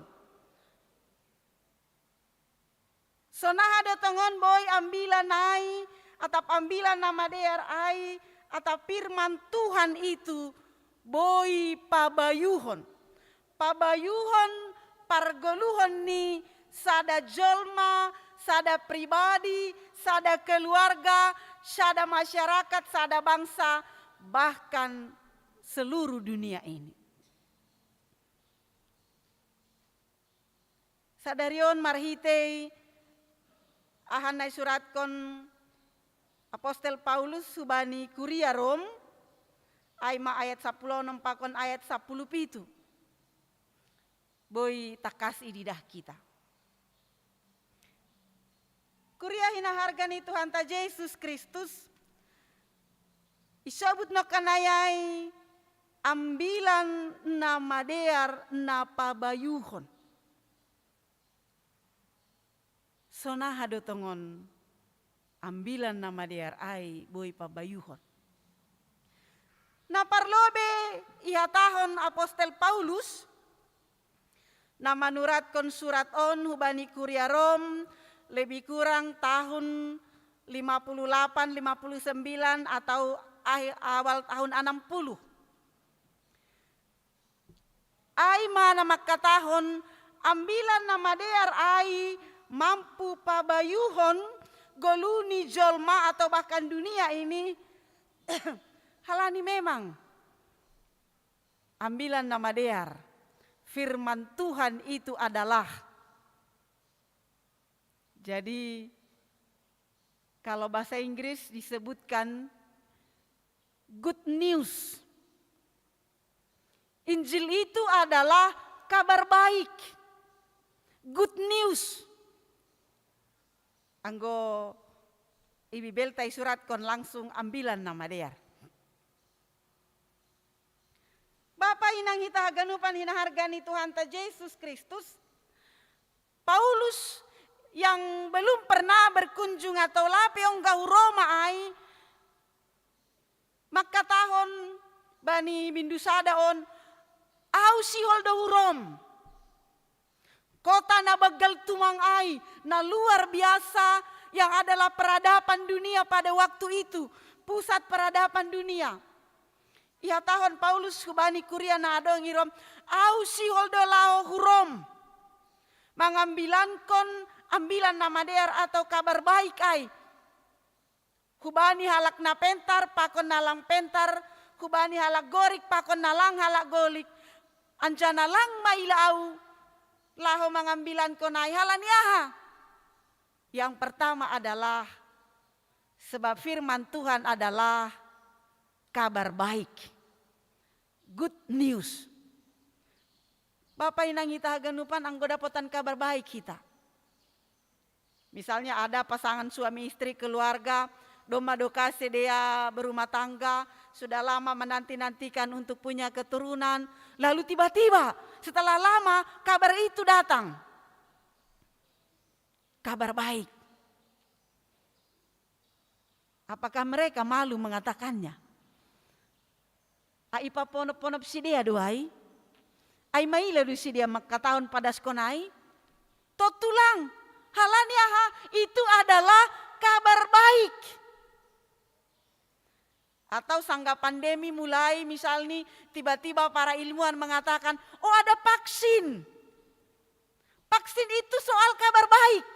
Sonaha do tongon boi ambilan ai, atap ambilan na madear ai, atap firman Tuhan itu boi pabayuhon. Pabayuhon pargoluhon ni sada jolma, sada pribadi, sada keluarga, sada masyarakat, sada bangsa, bahkan seluruh dunia ini. Sadari on marhitei aha na isuratkon Apostel Paulus hubani kuria Rom, ai ma ayat sapuluh onom pakon ayat sapuluh pitu. Boi tangkas ididah hita. Kuria hinaharga ni Tuhanta Jesus Kristus, isobut nongkan ai ambilan na madear na pabayuhon. Sonaha do tongon ambilan na madear ai boi pabayuhon. Na parlobei ihatahon Apostel Paulus, na manuratkon surat on hubani kuria Rom, lebih kurang tahun lima puluh delapan, lima puluh sembilan atau akhir, awal tahun enam puluh. Ai ma na mangkatahon Ambilan na madear ai mampu pabayuhon golu ni jolma atau bahkan dunia ini, halani memang ambilan na madear, firman Tuhan itu adalah, jadi kalau bahasa Inggris disebutkan good news. Injil itu adalah kabar baik, good news. Anggo i Bibelta isuratkon langsung ambilan na madear. Bapa inang hita haganupan hinaharga ni Tuhanta Jesus Kristus, Paulus yang belum pernah berkunjung atau lape ongga hu Roma ai, mangkatahon bani bindu sada on, au sihol do hu Rom. Kota na banggal tumang ai, na luar biasa, yang adalah peradaban dunia pada waktu itu, pusat peradaban dunia. Ihatahon Paulus hubani kuria na adong i Rom, au sihol do laho hu Rom, mangambilankon ambilan na madear atau kabar baik ai. Hubani halak na pentar pakon na lang pentar, hubani halak gorik pakon na lang halak gorik, anjana lang maila au laho mangambilankon ai. Halani aha? Yang pertama adalah sebab firman Tuhan adalah kabar baik, good news. Bapa inang hita haganupan, anggo dapotan kabar baik hita. Misalnya ada pasangan suami istri, keluarga, domma do ka sidea berumah tangga, sudah lama menanti-nantikan untuk punya keturunan, lalu tiba-tiba setelah lama kabar itu datang. Kabar baik. Apakah mereka malu mengatakannya? Ai ipaponop-ponop sidea do ai? Ai maila do sidea mangkatahon padaskon ai? Tontu lang. Halani aha? Itu adalah kabar baik. Atau sanggah pandemi mulai, misalnya tiba-tiba para ilmuwan mengatakan, "Oh, ada vaksin." Vaksin itu soal kabar baik.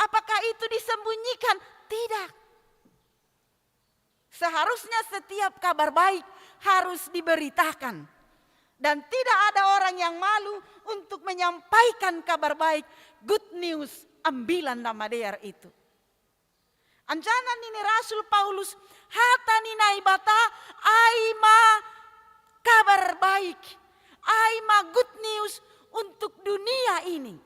Apakah itu disembunyikan? Tidak. Seharusnya setiap kabar baik harus diberitakan. Dan tidak ada orang yang malu untuk menyampaikan kabar baik, good news, ambilan na madear itu. Anjaha nini Rasul Paulus, hata ni Naibata ai ma kabar baik, ai ma good news untuk dunia ini,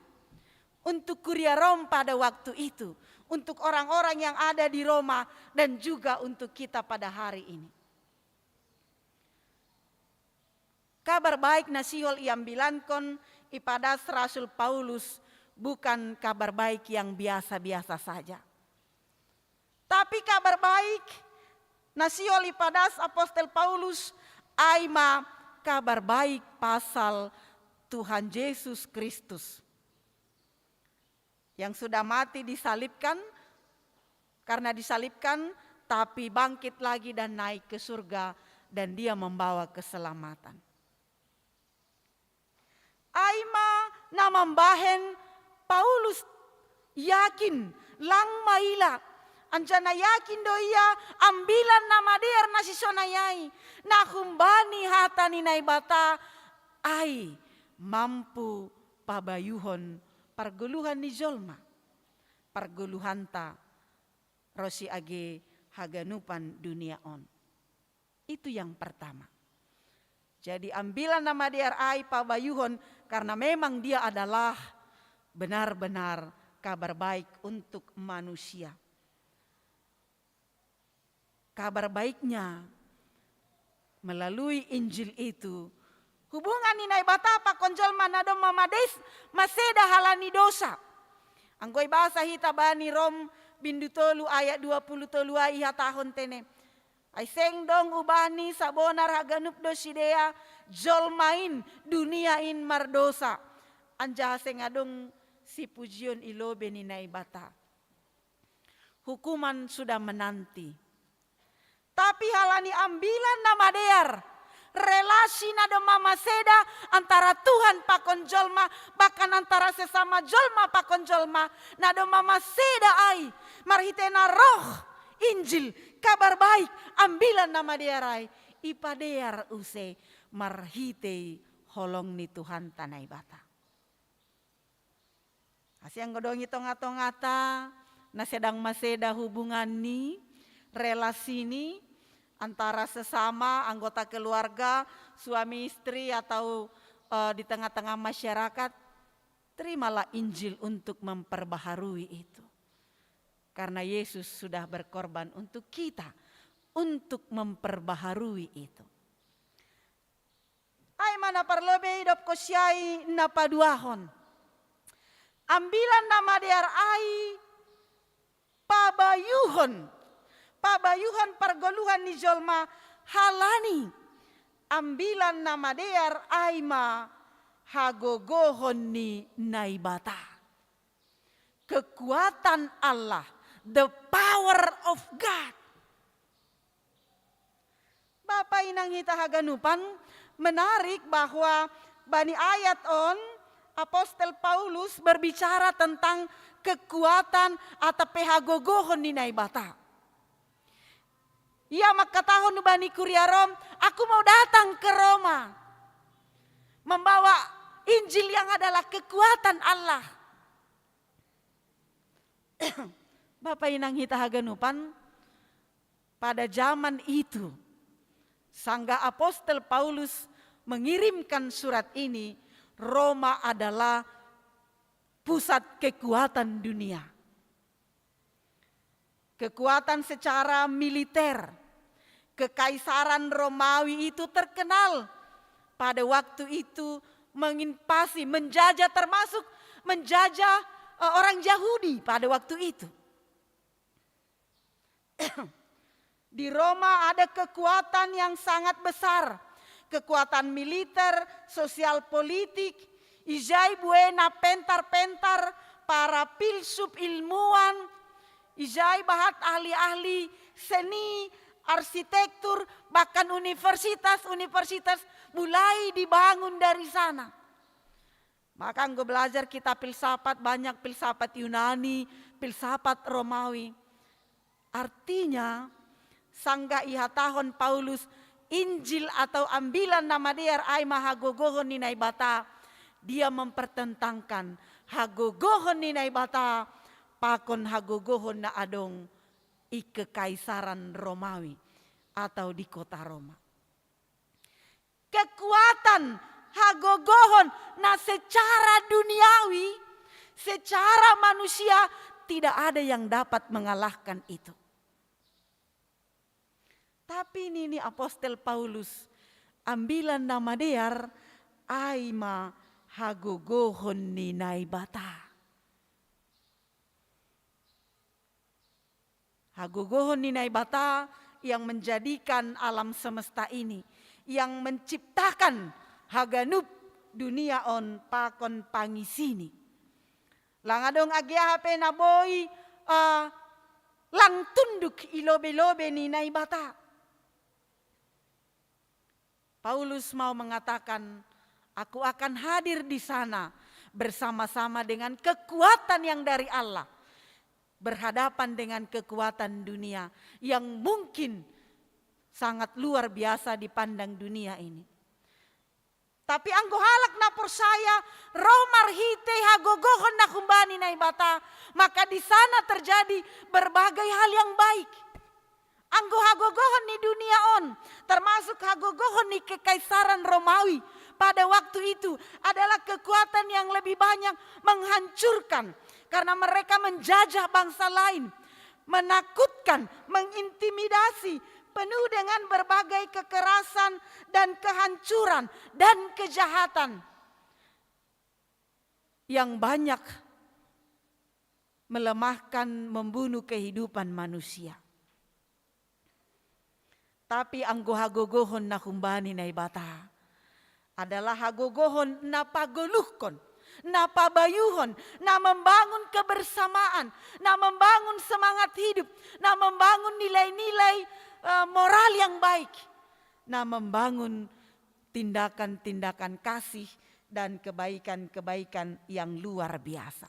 untuk kuria Rom pada waktu itu, untuk orang-orang yang ada di Roma, dan juga untuk kita pada hari ini. Kabar baik na sihol iambilankon ipadas Rasul Paulus bukan kabar baik yang biasa-biasa saja. Tapi kabar baik na sihol ipadas apostel Paulus ai ma kabar baik pasal Tuhan Yesus Kristus yang sudah mati disalibkan, karena disalibkan, tapi bangkit lagi dan naik ke surga, dan dia membawa keselamatan. Ai ma na mambahen Paulus yakin, lang maila, anjaha na yakin do ia ambilan na madear na sisonai ai, na humbani hata ni Naibata ai mampu pabayuhon pargoluhan ni jolma, pargoluhanta ronsi age haganupan dunia on. Itu yang pertama. Jadi ambilan na madear ai pabayuhon karena memang dia adalah benar-benar kabar baik untuk manusia. Kabar baiknya melalui Injil itu, hubungan ni Naibata pakon jolma na domma mades, maseda halani dosa. Anggo ibasa hita bani Rom bindu tolu ayat dua puluh tolu ai ihatahon tene, ai seng dong ubani, sabonar haganup do sidea jolma in, dunia in mardosa, anjaha seng adong sipujion i lobei ni Naibata. Hukuman sudah menanti. Tapi halani ambilan na madear, Relasi na do mamaseda antara Tuhan pakon jolma, bahkan antara sesama jolma pakon jolma, na do mamaseda ai marhite na roh Injil, Kabar Baik, Ambilan Namadear ai, ipadear use marhite holong ni Tuhanta Naibata. Asi anggo dong i tonga-tongata na sedang maseda hubungan ni, relasi ni antara sesama anggota keluarga, suami istri, atau eh, di tengah-tengah masyarakat, terimalah Injil untuk memperbaharui itu. Karena Yesus sudah berkorban untuk kita, untuk memperbaharui itu. Ai ma na parlobei, dop kosiai na paduahon. Ambilan Namadear ai pabayuhon, pabayuhon pargoluhan ni jolma, halani Ambilan Namadear ai ma hagogohon ni Naibata. Kekuatan Allah, the power of God. Bapa inang hita haganupan, menarik bahwa bani ayat on Apostel Paulus berbicara tentang kekuatan atau pe hagogohon ni Naibata. Ia mangkatahon bani kuria Rom, "Aku mau datang ke Roma, membawa Injil yang adalah kekuatan Allah." Bapa inang hita haganupan, pada zaman itu, sangga Apostel Paulus mengirimkan surat ini, Roma adalah pusat kekuatan dunia. Kekuatan secara militer, kekaisaran Romawi itu terkenal pada waktu itu menginvasi, menjajah, termasuk menjajah eh, orang Yahudi pada waktu itu. Di Roma ada kekuatan yang sangat besar, kekuatan militer, sosial politik, ijai buena pentar-pentar, para filsuf, ilmuwan, ijai bahat ahli-ahli seni, arsitektur, bahkan universitas-universitas mulai dibangun dari sana. Maka anggo belajar kita filsafat, banyak filsafat Yunani, filsafat Romawi. Artinya, sangga ihatahon Paulus, Injil atau Ambilan Namadear ai ma hagogohon ni Naibata, dia mempertentangkan hagogohon ni Naibata pakon hagogohon na adong i kekaisaran Romawi atau di kota Roma. Kekuatan, hagogohon na secara duniawi, secara manusia, tidak ada yang dapat mengalahkan itu. Tapi nini Apostel Paulus, Ambilan Namadear ai ma hagogohon ni Naibata. Hagogohon ni Naibata yang menjadikan alam semesta ini, yang menciptakan haganup dunia on pakon pangisini. Lang adong age aha pe na boi uh, lang tunduk i lobe-lobe ni Naibata. Paulus mau mengatakan, "Aku akan hadir di sana bersama-sama dengan kekuatan yang dari Allah, berhadapan dengan kekuatan dunia yang mungkin sangat luar biasa dipandang dunia ini." Tapi anggo halak na porsaya ro marhite hagogohon na humbani Naibata, maka di sana terjadi berbagai hal yang baik. Anggo hagogohon ni dunia on, termasuk hagogohon ni kekaisaran Romawi pada waktu itu, adalah kekuatan yang lebih banyak menghancurkan, karena mereka menjajah bangsa lain, menakutkan, mengintimidasi, penuh dengan berbagai kekerasan dan kehancuran dan kejahatan yang banyak melemahkan, membunuh kehidupan manusia. Tapi anggo hagogohon na humbani Naibata adalah hagogohon na pagoluhkon, na pabayuhon, na membangun kebersamaan, na membangun semangat hidup, na membangun nilai-nilai uh, moral yang baik, na membangun tindakan-tindakan kasih dan kebaikan-kebaikan yang luar biasa.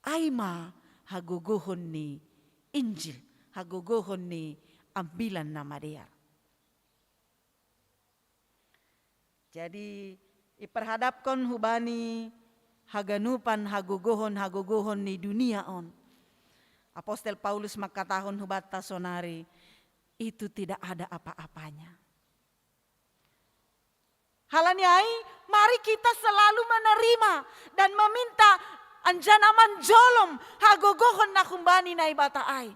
Ai ma hagogohon ni Injil, hagogohon ni Ambilan Namadear. Jadi, iperhadapkon hubani haganupan hagogohon-hagogohon ni dunia on. Apostel Paulus mangkatahon hubanta sonari, itu tidak ada apa-apanya. Halani ai, mari kita selalu menerima dan meminta anjana manjolom hagogohon na humbani Naibata ai.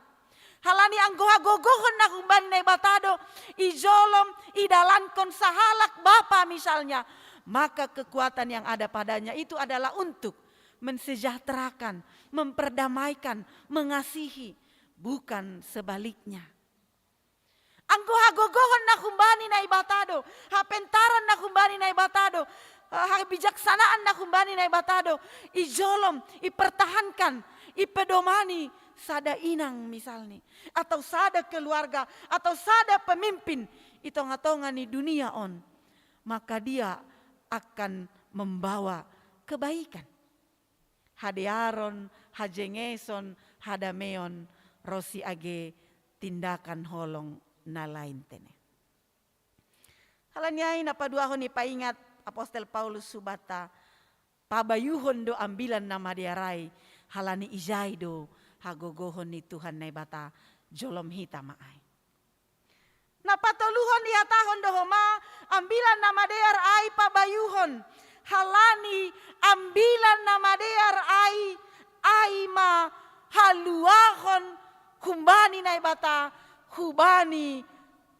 Halani anggo hagogohon na humbani Naibata do, ijolom, idalankon sahalak bapa misalnya, maka kekuatan yang ada padanya itu adalah untuk mensejahterakan, memperdamaikan, mengasihi, bukan sebaliknya. Anggo hagogohon na humbani Naibata do, hapentaran na humbani Naibata do, eh, habijaksanaan na humbani Naibata do, ijolom, ipertahankan, ipedomani sada inang misalni, atau sada keluarga, atau sada pemimpin i tonga-tonga ni dunia on, maka dia akan membawa kebaikan. Hadearon, hajengeson, hadameon, ro si age tindakan holong na lain tene. Halani ai na paduahon ipaingat apostel Paulus hubanta, pabayuhon do Ambilan Namadear ai, halani ijai do hagogohon ni Tuhan Naibata, jolom hita ma ai. Na patoluhon ihatahon do homa, Ambilan Namadear ai pabayuhon, halani Ambilan Namadear ai, ai ma haluahon humbani Naibata, hubani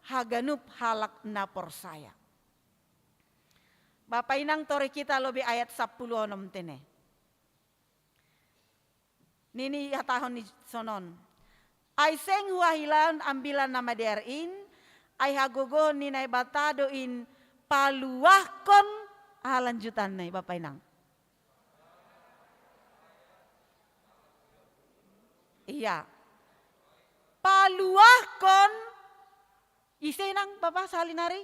haganup halak na porsaya. Bapa inang, torih hita lobei ayat sampulu onom tene. Nini ihatahon ni sonon. Ai seng huahilaon Ambilan Namadear in, ai hagogohon ni Naibata do in paluahkon, aha lanjutanna i bapa inang? Iya. Paluahkon, ise nang bapa sahali nari?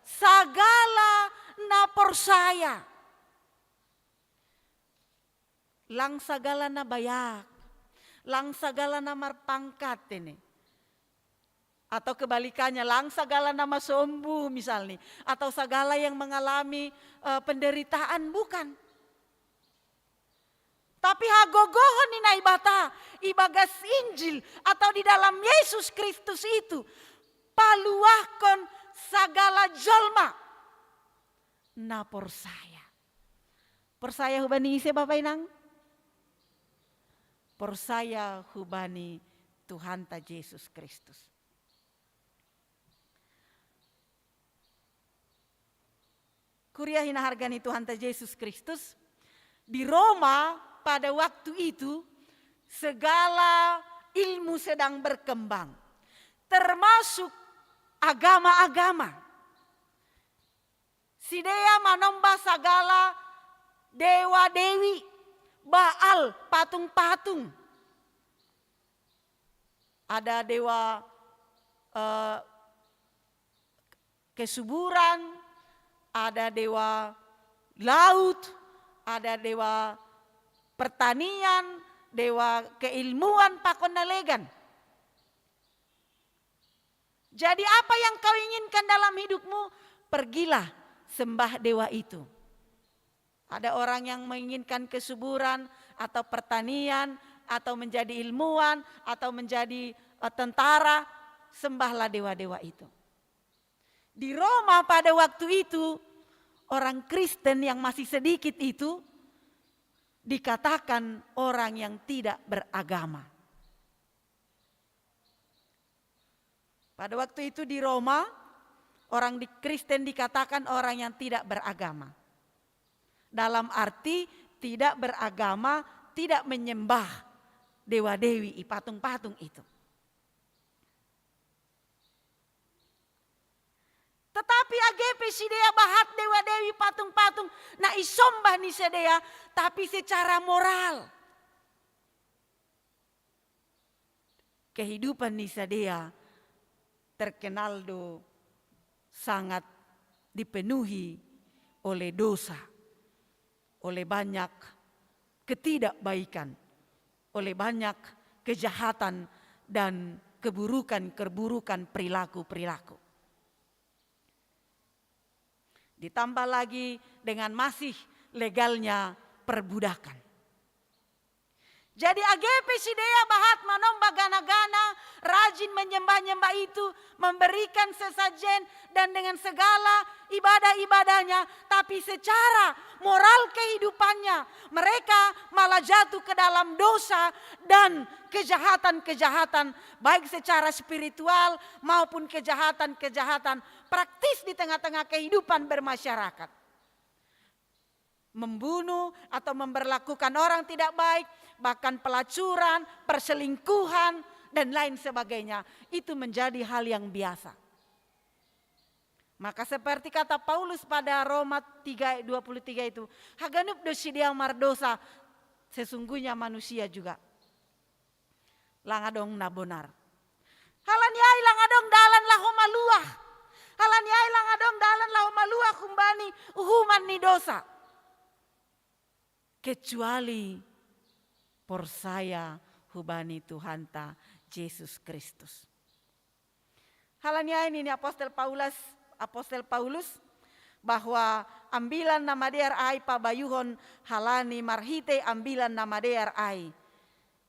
Sagala na porsaya. Lang sagala na bayak, lang sagala na marpangkat tene. Atau kebalikannya, lang sagala na masombu misalni, atau sagala yang mengalami, eh, penderitaan, bukan. Tapi hagogohon ni Naibata ibagas Injil atau di dalam Yesus Kristus itu, paluahkon sagala jolma na porsaya. Porsaya hubani ise bapa inang? Porsaya hubani Tuhanta Jesus Kristus. Kuria hinaharga ni Tuhanta Jesus Kristus, di Roma pada waktu itu segala ilmu sedang berkembang, termasuk agama-agama. Sidea manomba sagala dewa-dewi, Baal, patung-patung. Ada dewa, eh, kesuburan, ada dewa laut, ada dewa pertanian, dewa keilmuan, pakon na legan. Jadi apa yang kau inginkan dalam hidupmu, pergilah sembah dewa itu. Ada orang yang menginginkan kesuburan atau pertanian atau menjadi ilmuwan atau menjadi, eh, tentara, sembahlah dewa-dewa itu. Di Roma pada waktu itu, orang Kristen yang masih sedikit itu dikatakan orang yang tidak beragama. Pada waktu itu di Roma, orang di Kristen dikatakan orang yang tidak beragama. Dalam arti tidak beragama, tidak menyembah dewa-dewi, patung-patung itu. Tetapi age pe sidea bahat dewa-dewi, patung-patung na isombah ni sidea, tapi secara moral kehidupan ni sidea terkenal do sangat dipenuhi oleh dosa, oleh banyak ketidakbaikan, oleh banyak kejahatan dan keburukan-keburukan, perilaku-perilaku. Ditambah lagi dengan masih legalnya perbudakan. Jadi, agepe sidea bahat manomba gana-gana, rajin menyembah-nyembah itu, memberikan sesajen dan dengan segala ibadah-ibadahnya, tapi secara moral kehidupannya, mereka malah jatuh ke dalam dosa dan kejahatan-kejahatan, baik secara spiritual maupun kejahatan-kejahatan praktis di tengah-tengah kehidupan bermasyarakat. Membunuh atau memperlakukan orang tidak baik, bahkan pelacuran, perselingkuhan, dan lain sebagainya. Itu menjadi hal yang biasa. Maka seperti kata Paulus pada Roma tiga ayat dua puluh tiga itu, haganup do sidea mardosa, sesungguhnya manusia juga langa dong na bonar. Halani ai langa dong dalan laho maluah. Halani ai langa dong dalan laho maluah humbani uhuman ni dosa. Kecuali porsaya hubani Tuhanta Jesus Kristus. Halani ai nini apostel Paulus, apostel Paulus, bahwa ambilan na madear ai pabayuhon, halani marhitei ambilan na madear ai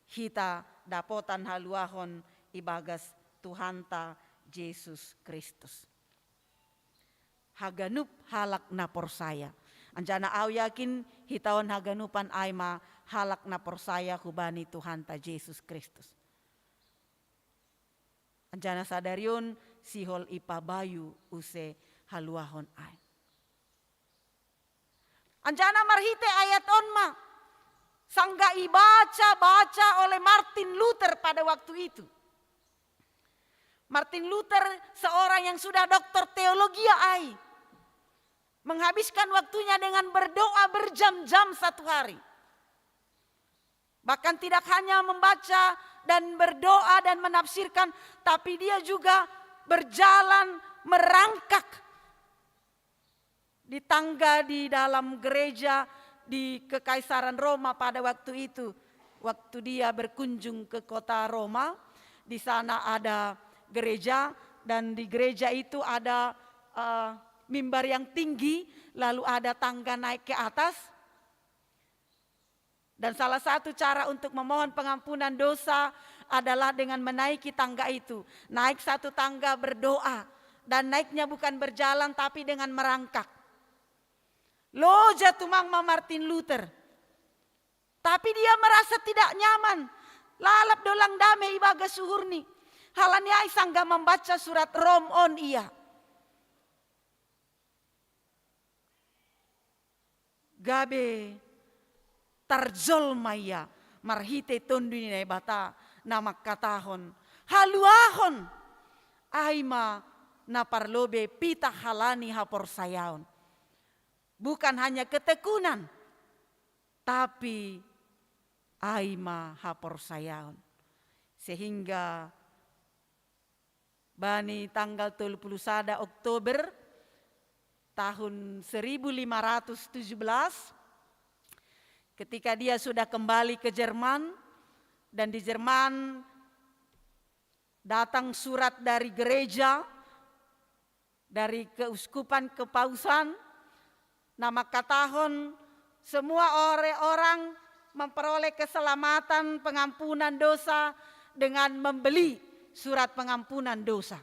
hita dapotan haluahon ibagas Tuhanta Jesus Kristus. Haganup halak na porsaya. Anjana au yakin hitaon haganupan ai ma halak na porsaya hubani Tuhanta Jesus Kristus. Anjana sadarion sihol ipabayu use haluahon ai. Anjana marhitei ayat on ma, sangga ibaca-baca oleh Martin Luther pada waktu itu. Martin Luther, seorang yang sudah doktor teologia ai, menghabiskan waktunya dengan berdoa berjam-jam satu hari. Bahkan tidak hanya membaca dan berdoa dan menafsirkan, tapi dia juga berjalan merangkak di tangga di dalam gereja di Kekaisaran Roma pada waktu itu. Waktu dia berkunjung ke kota Roma, di sana ada gereja, dan di gereja itu ada, eh, mimbar yang tinggi, lalu ada tangga naik ke atas. Dan salah satu cara untuk memohon pengampunan dosa adalah dengan menaiki tangga itu. Naik satu tangga berdoa, dan naiknya bukan berjalan tapi dengan merangkak. Loja tumang ma Martin Luther. Tapi dia merasa tidak nyaman. Lalap do lang dame ibagas uhurni. Halani ai sangga membaca surat Rom on ia, gabe tarjolma ia marhitei Tondu ni Naibata na mangkatahon, haluahon ai ma na parlobei pitah halani haporsayaon. Bukan hanya ketekunan, tapi ai ma haporsayaon. Sehingga bani tanggal tolu puluh sada Oktober tahun seribu lima ratus tujuh belas, ketika dia sudah kembali ke Jerman, dan di Jerman datang surat dari gereja, dari keuskupan kepausan, na mangkatahon semua ore-, orang memperoleh keselamatan pengampunan dosa dengan membeli surat pengampunan dosa.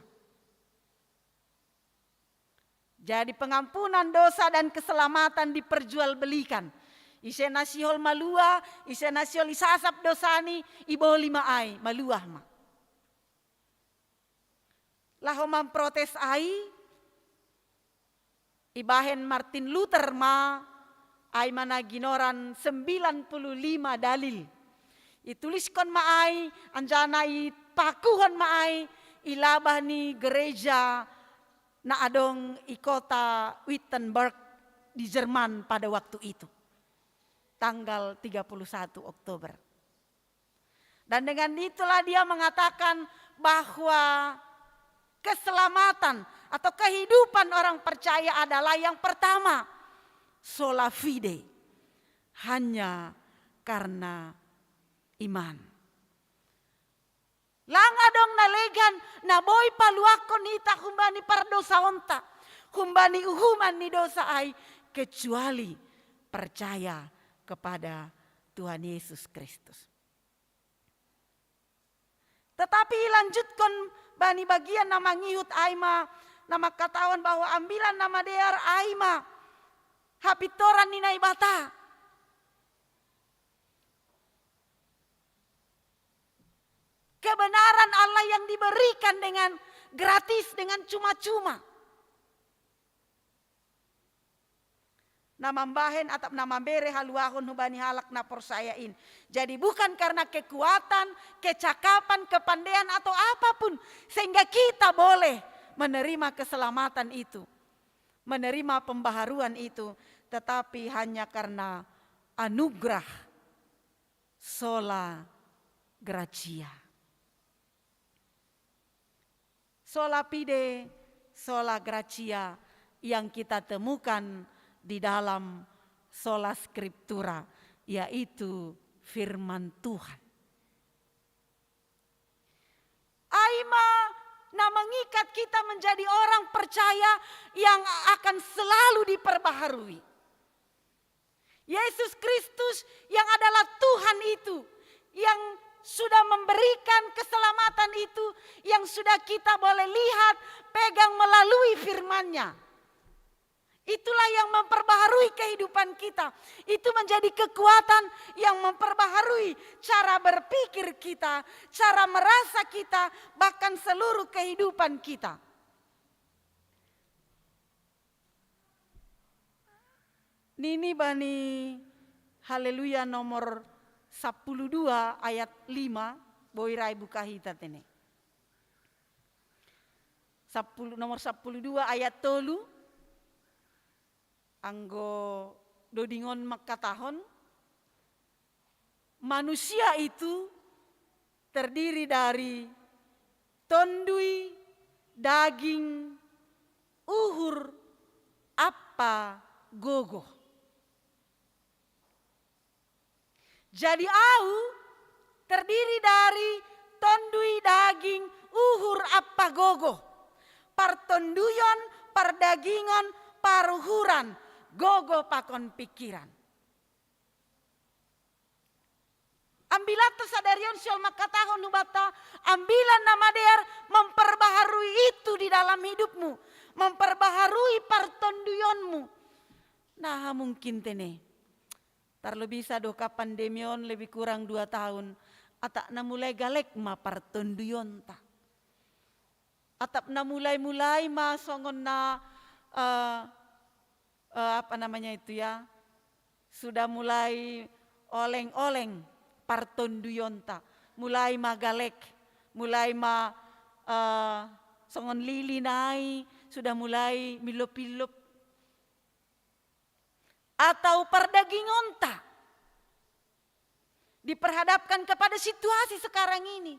Jadi pengampunan dosa dan keselamatan diperjualbelikan. Ise na sihol maluah, ise na sihol isasap dosani, iboli ma ai, maluah ma. Laho mamprotes ai, ibahen Martin Luther ma ai ma na ginoran sembilan puluh lima dalil. Ituliskon ma ai, anjana ipakuhon ma ai i labah ni gereja na adong i kota Wittenberg di Jerman pada waktu itu, tanggal tiga puluh satu Oktober. Dan dengan itulah dia mengatakan bahwa keselamatan atau kehidupan orang percaya adalah yang pertama, sola fide, hanya karena iman. Langa dong na legan, na boi paluakkon ita humbani pardosaonta, humbani uhuman ni dosa ai, kecuali percaya kepada Tuhan Yesus Kristus. Tetapi ilanjutkon bani bagian na mangihut ai ma, na mangkatahon bahwa ambilan na madear ai ma hapintoran ni Naibata. Kebenaran Allah yang diberikan dengan gratis, dengan cuma-cuma. Na mambahen atap na mambere haluahon hubani halak na porsaya in. Jadi bukan karena kekuatan, kecakapan, kepandean atau apapun sehingga kita boleh menerima keselamatan itu, menerima pembaharuan itu, tetapi hanya karena anugerah, sola gratia. Sola fide, sola gratia yang kita temukan di dalam sola scriptura, yaitu firman Tuhan. Ai ma na mengikat kita menjadi orang percaya yang akan selalu diperbaharui. Yesus Kristus yang adalah Tuhan itu, yang sudah memberikan keselamatan itu, yang sudah kita boleh lihat, pegang melalui firman-Nya. Itulah yang memperbaharui kehidupan kita. Itu menjadi kekuatan yang memperbaharui cara berpikir kita, cara merasa kita, bahkan seluruh kehidupan kita. Nini bani Haleluya nomor sepuluh dua ayat lima, boi rai buka hita tene. Sepuluh, nomor sepuluh dua ayat tolu, anggo dodingon mangkatahon, manusia itu terdiri dari tondui, daging, uhur, ampa, gogo. Jadi au terdiri dari tondui, daging, uhur, ampa, gogo. Partonduyon, pardagingon, paruhuran, gogo pakon pikiran. Ambilanta sadari on sihol mangkatahon hubanta, ambilan na madear memperbaharui itu di dalam hidupmu, memperbaharui partonduyonmu. Nah, mungkin tene. Tarlo bisa do ka pandemi on lebih kurang dua tahun, atap na mulai galek ma partonduyonta. Atap na mulai-mulai ma songon na, eh, eh, apa namanya itu ya, sudah mulai oleng-oleng partonduyonta, mulai ma galek, mulai ma, eh, songon lili nai sudah mulai milop-ilop. Atau pardagingonta diperhadapkan kepada situasi sekarang ini.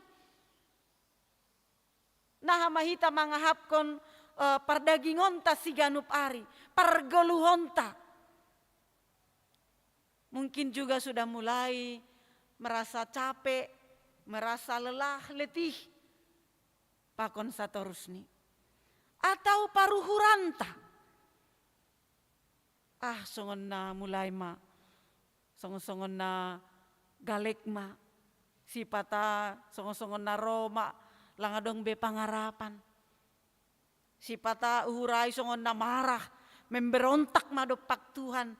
Naha ma hita mangahapkon, eh, pardagingonta siganup ari, pargoluhonta. Mungkin juga sudah mulai merasa capek, merasa lelah, letih. Pakon satorusni. Atau paruhuranta. Ah, songon na mulai ma, songon-songon na galek ma, sipata songon-songon na ro ma, lang adong be pangarapan. Sipata uhur ai songon na marah, memberontak ma dompak Tuhan.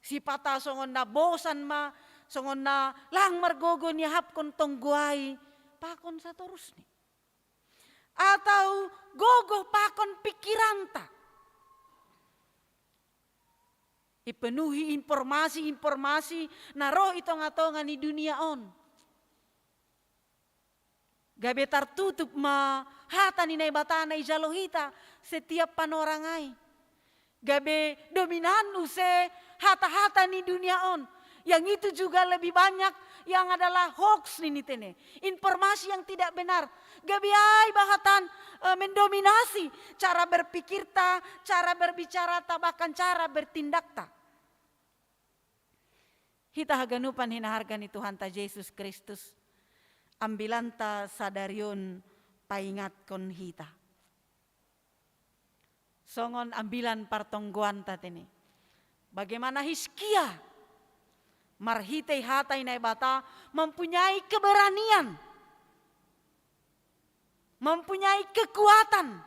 Sipata songon na bosan ma, songon na lang margogo niahapkon tonggo ai, pakon satorusni. Atau gogo pakon pikiranta. Ipenuhi informasi-informasi na ro i tonga-tonga ni dunia on. Gabe tartutup ma hata ni Naibata na ijalo hita setiap panorang ai. Gabe dominan use hata-hata ni dunia on. Yang itu juga lebih banyak yang adalah hoax nini tene, informasi yang tidak benar. Gabe ai bahatan, eh, mendominasi cara berpikir ta, cara berbicara ta, bahkan cara bertindak ta. Hita haganupan hinaharga ni Tuhan ta Yesus Kristus, ambilan ta sadarion paingatkon hita. Songon ambilan partonggoan ta tene. Bagaimana Hizkia marhitei hata ni Naibata mempunyai keberanian, mempunyai kekuatan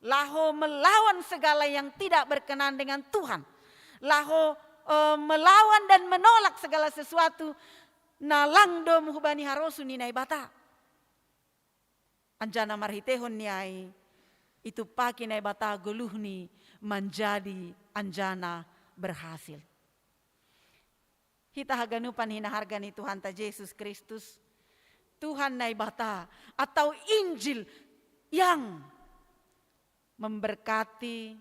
laho melawan segala yang tidak berkenan dengan Tuhan, laho, eh, melawan dan menolak segala sesuatu na lang do hubani harosuh ni Naibata. Anjana marhiteihon ni ai, itu paki Naibata goluhni manjadi anjana berhasil. Hita haganupan hinaharga ni Tuhan ta Yesus Kristus, Tuhan Naibata atau Injil yang memberkati,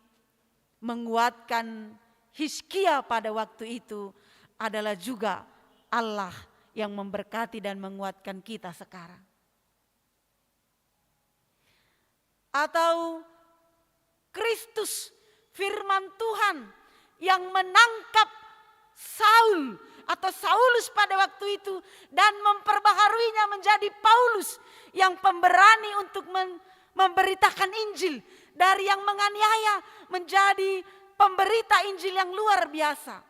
menguatkan Hizkia pada waktu itu adalah juga Allah yang memberkati dan menguatkan kita sekarang. Atau Kristus, firman Tuhan yang menangkap Saul atau Saulus pada waktu itu dan memperbaharuinya menjadi Paulus yang pemberani untuk men-, memberitakan Injil, dari yang menganiaya menjadi pemberita Injil yang luar biasa.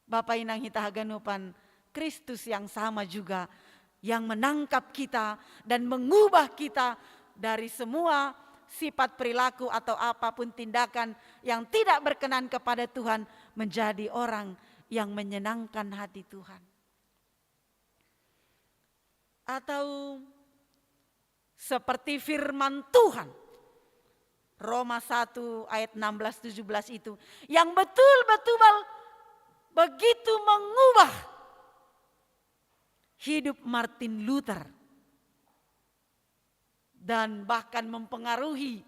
Bapa inang hita haganupan, Kristus yang sama juga yang menangkap kita dan mengubah kita dari semua sifat perilaku atau apapun tindakan yang tidak berkenan kepada Tuhan menjadi orang yang menyenangkan hati Tuhan. Atau seperti firman Tuhan Roma satu ayat enam belas tujuh belas itu, yang betul-betul begitu mengubah hidup Martin Luther dan bahkan mempengaruhi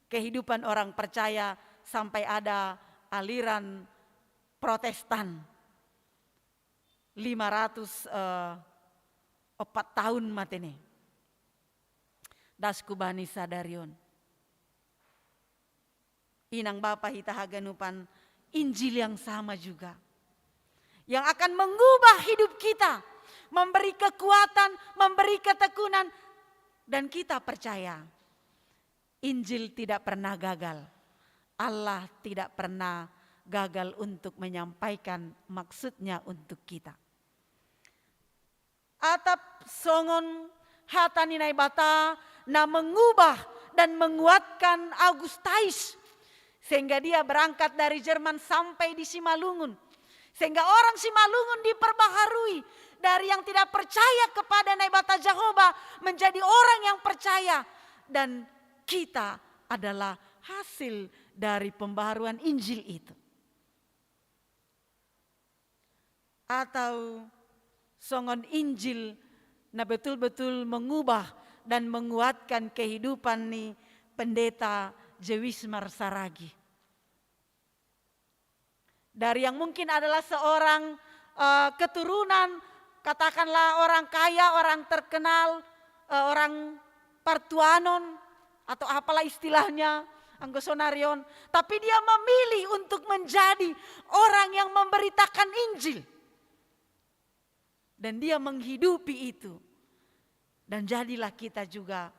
kehidupan orang percaya sampai ada aliran Protestan lima ratus, eh, opat tahun matene. Das kubani sadarion. Inang bapa hita haganupan, Injil yang sama juga yang akan mengubah hidup kita, memberi kekuatan, memberi ketekunan, dan kita percaya Injil tidak pernah gagal. Allah tidak pernah gagal untuk menyampaikan maksudnya untuk kita. Atap songon hata ni Naibata na mengubah dan menguatkan Augustais, sehingga dia berangkat dari Jerman sampai di Simalungun, sehingga orang Simalungun diperbaharui dari yang tidak percaya kepada Naibata Jehovah menjadi orang yang percaya, dan kita adalah hasil dari pembaharuan Injil itu. Atau songon Injil na betul-betul mengubah dan menguatkan kehidupan ni Pendeta Jewismar Saragi. Dari yang mungkin adalah seorang, eh, keturunan, katakanlah orang kaya, orang terkenal, eh, orang partuanon, atau apalah istilahnya, anggo sonarion. Tapi dia memilih untuk menjadi orang yang memberitakan Injil. Dan dia menghidupi itu. Dan jadilah kita juga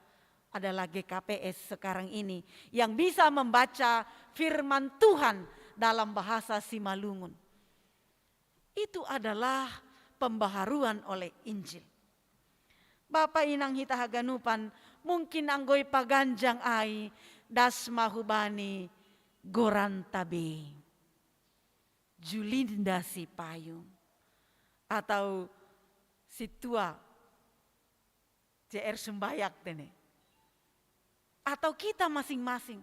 adalah G K P S sekarang ini yang bisa membaca firman Tuhan dalam bahasa Simalungun. Itu adalah pembaharuan oleh Injil. Bapa inang hita haganupan, mungkin anggo ipaganjang ai das ma hubani goranta be. Julinda Sipayung atau Sintua C R Sumbayak tene. Atau kita masing-masing.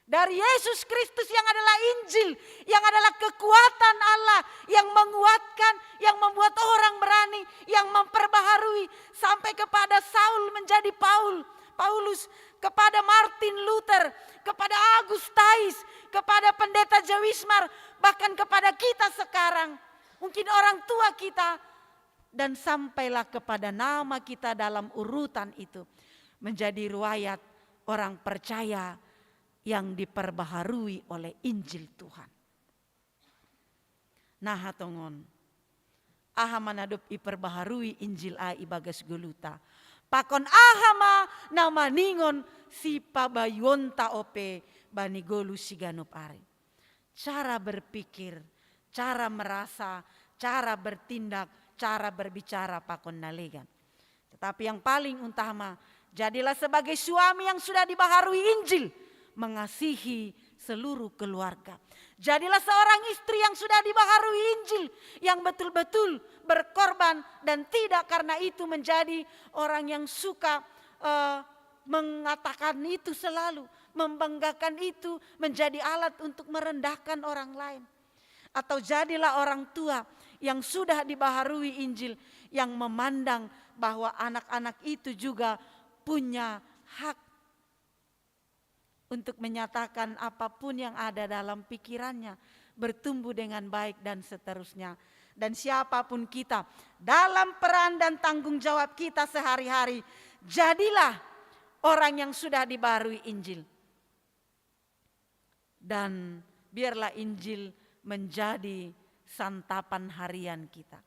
Dari Yesus Kristus yang adalah Injil, yang adalah kekuatan Allah, yang menguatkan, yang membuat orang berani, yang memperbaharui, sampai kepada Saul menjadi Paul, Paulus, kepada Martin Luther, kepada Augustais, kepada Pendeta Jewismar, bahkan kepada kita sekarang. Mungkin orang tua kita, dan sampailah kepada nama kita dalam urutan itu. Menjadi riwayat orang percaya yang diperbaharui oleh Injil Tuhan. Nah, tongon. Aha ma na dob iperbaharui Injil ai ibagas goluta. Pakon aha ma na maningon sipabayuonta ope bani golu siganup ari. Cara berpikir, cara merasa, cara bertindak, cara berbicara pakon na legan. Tetapi yang paling utama, jadilah sebagai suami yang sudah dibaharui Injil, mengasihi seluruh keluarga. Jadilah seorang istri yang sudah dibaharui Injil, yang betul-betul berkorban dan tidak karena itu menjadi orang yang suka, eh, mengatakan itu selalu, membanggakan itu, menjadi alat untuk merendahkan orang lain. Atau jadilah orang tua yang sudah dibaharui Injil, yang memandang bahwa anak-anak itu juga punya hak untuk menyatakan apapun yang ada dalam pikirannya, bertumbuh dengan baik dan seterusnya. Dan siapapun kita, dalam peran dan tanggung jawab kita sehari-hari, jadilah orang yang sudah dibaharui Injil. Dan biarlah Injil menjadi santapan harian kita.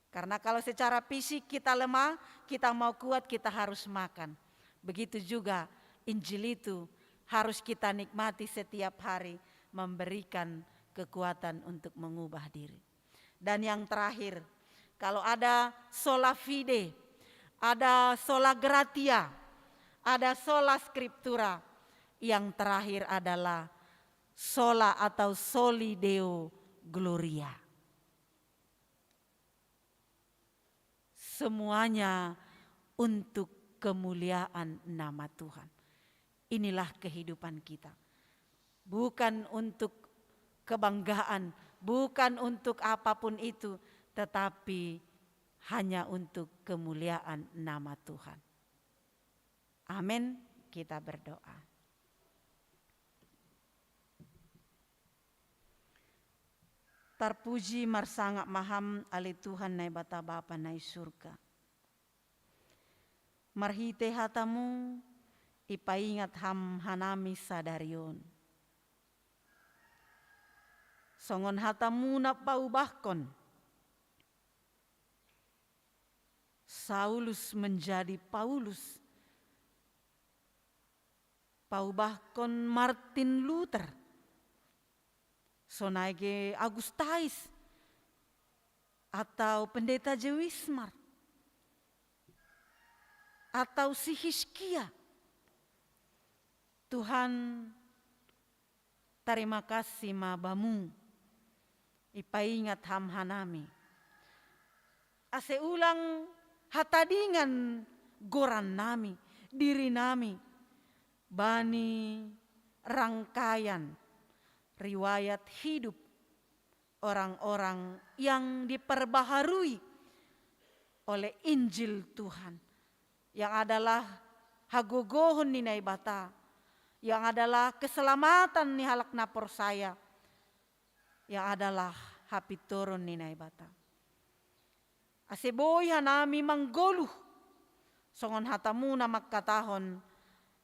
Karena kalau secara fisik kita lemah, kita mau kuat, kita harus makan. Begitu juga Injil itu harus kita nikmati setiap hari, memberikan kekuatan untuk mengubah diri. Dan yang terakhir, kalau ada sola fide, ada sola gratia, ada sola scriptura, yang terakhir adalah sola atau soli Deo gloria. Semuanya untuk kemuliaan nama Tuhan. Inilah kehidupan kita. Bukan untuk kebanggaan, bukan untuk apapun itu, tetapi hanya untuk kemuliaan nama Tuhan. Amin. Kita berdoa. Tarpuji marsangap ma Ham ale Tuhan Naibata Bapa na i surga. Marhite hatamu ipaingat Ham hanami sadari on. Songon hatamu na paubahkon Saulus menjadi Paulus, paubahkon Martin Luther, sonai ge Augustais, atau Pendeta Joe Wismar, atau si Hizkia. Tuhan, tarima kasih ma Bamu, ipaingat Ham hanami. Ase ulang hatadingan goran nami, diri nami, bani rangkaian riwayat hidup orang-orang yang diperbaharui oleh Injil Tuhan, yang adalah hagogohon ni Naibata, yang adalah keselamatan ni halak na porsaya, yang adalah hapintoron ni Naibata. Ase boi hanami manggoluh, songon hatamu na mangkatahon,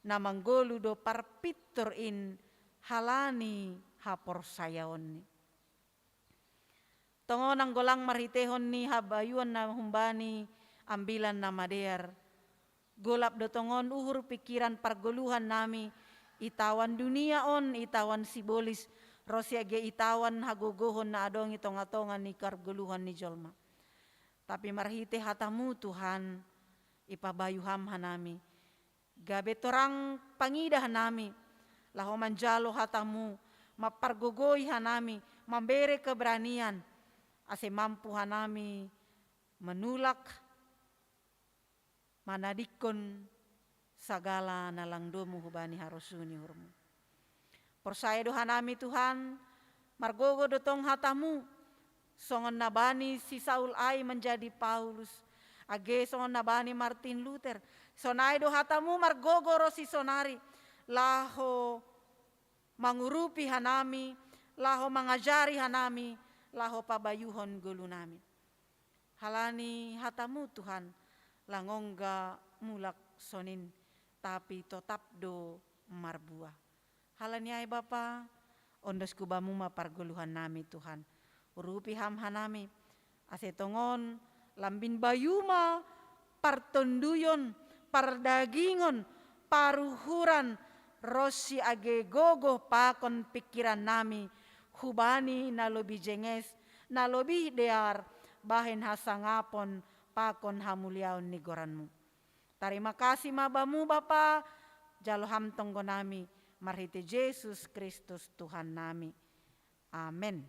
na manggoluh do parpintor in halani haporsayaonni. Tongon anggo lang marhitehon ni habayuon na humbani Ambilan Namadear, golap do tongon uhur pikiran pargoluhan nami, itawan dunia on, itawan sibolis, ro sian ge itawan hagogohon na adong i tonga-tonga ni pargoluhan ni jolma. Tapi marhite hatamu Tuhan, ipabayu Ham hanami, gabe torang pangidah nami, laho manjalo hatamu, mampargogoi hanami, mambere keberanian, ase mampu hanami manulak, manadingkon sagala na lang domu hubani harosuh ni uhurmu. Porsaya do hanami Tuhan, margogo do tong hatamu, songon na bani si Saul ai manjadi Paulus, age songon na bani Martin Luther. Sonai do hatamu margogo ro si sonari, laho mangurupi hanami, laho mangajari hanami, laho pabayuhon golu nami. Halani hatamu Tuhan, langongga mulak sonin, tapi totap do marbuah. Halani ai Bapa, ondosku bamu ma pargoluhan nami Tuhan. Urupi ham hanami, ase tongon lambin bayu ma partonduyon, pardagingon, paruhuran, ronsi age gogoh pakon pingkiran nami, hubani na lobih jenges, na lobih dear, bahen hasangapon pakon hamuliaon ni goranmu. Tarima kasih ma bamu Bapa, jalo ham tonggo nami, marhite Jesus Kristus Tuhan nami. Amen.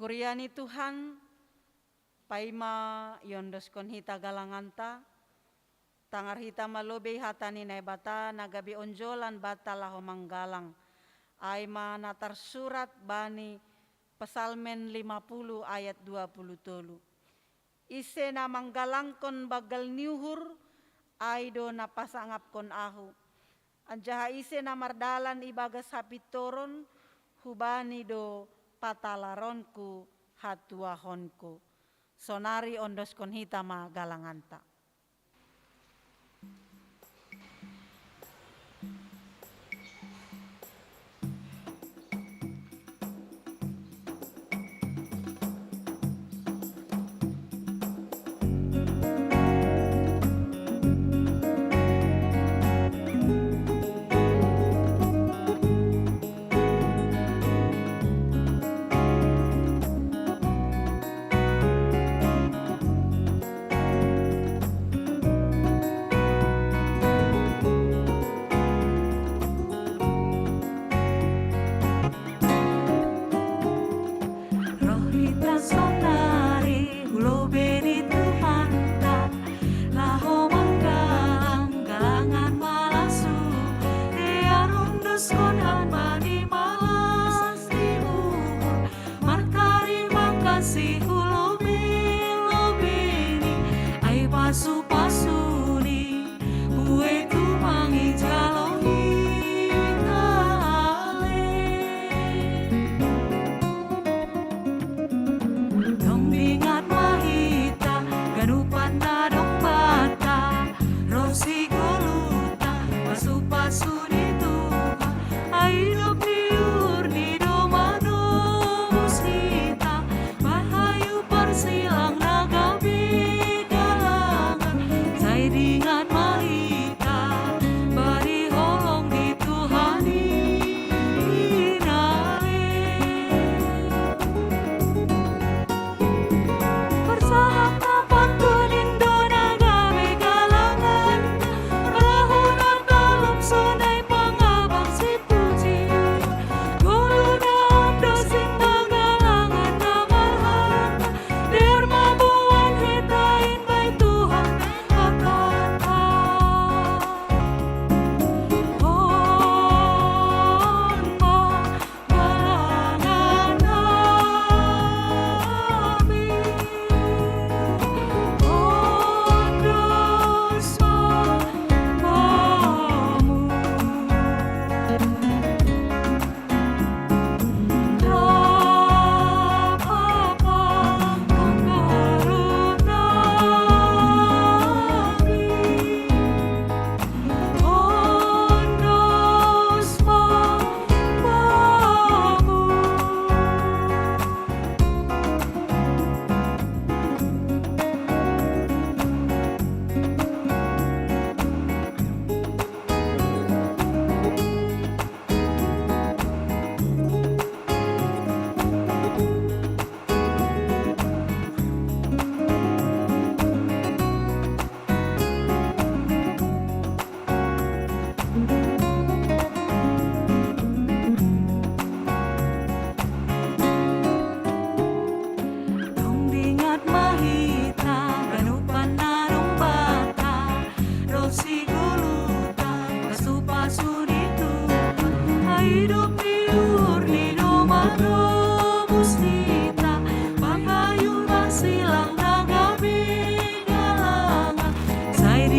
Kuria ni Tuhan, paima iondoskon hita galanganta, tangar hita ma lobei hata ni Naibata na gabe onjolan banta laho manggalang. Ai ma na tarsurat bani Psalmen lima puluh ayat dua puluh tolu. Ise na manggalangkon banggal ni uhur, ai do na pasangapkon ahu. Anjaha ise na mardalan ibagas hapintoron, hubani do patalaronku hatuahonku. Sonari ondoskon hita ma galanganta. Roh hita sonari hu lobei ni Tuhanta, laho manggalang galangan malasu, dear ondoskon hata ni malas ni uhur, martarima kasih hu lobei-lobei ni, ai pasu-pasuni, buei tumang ijalo hita ale. Dong dingat ma hita, ganupan na dong banta, ronsi goluhta, pasu-pasu ni Tuhan, ai dob ni uhurni do manobus hita, marhayu parsilang na gabe galangan, sai dingat ma hita, bani holong ni Tuhan i nale. Parsahap na pangkun indo na gabe galangan, rahuna tolop sonai pangabang si puji. Goluhna ondos inda galangan na marharga, derma boan hita imbai Tuhan Debata.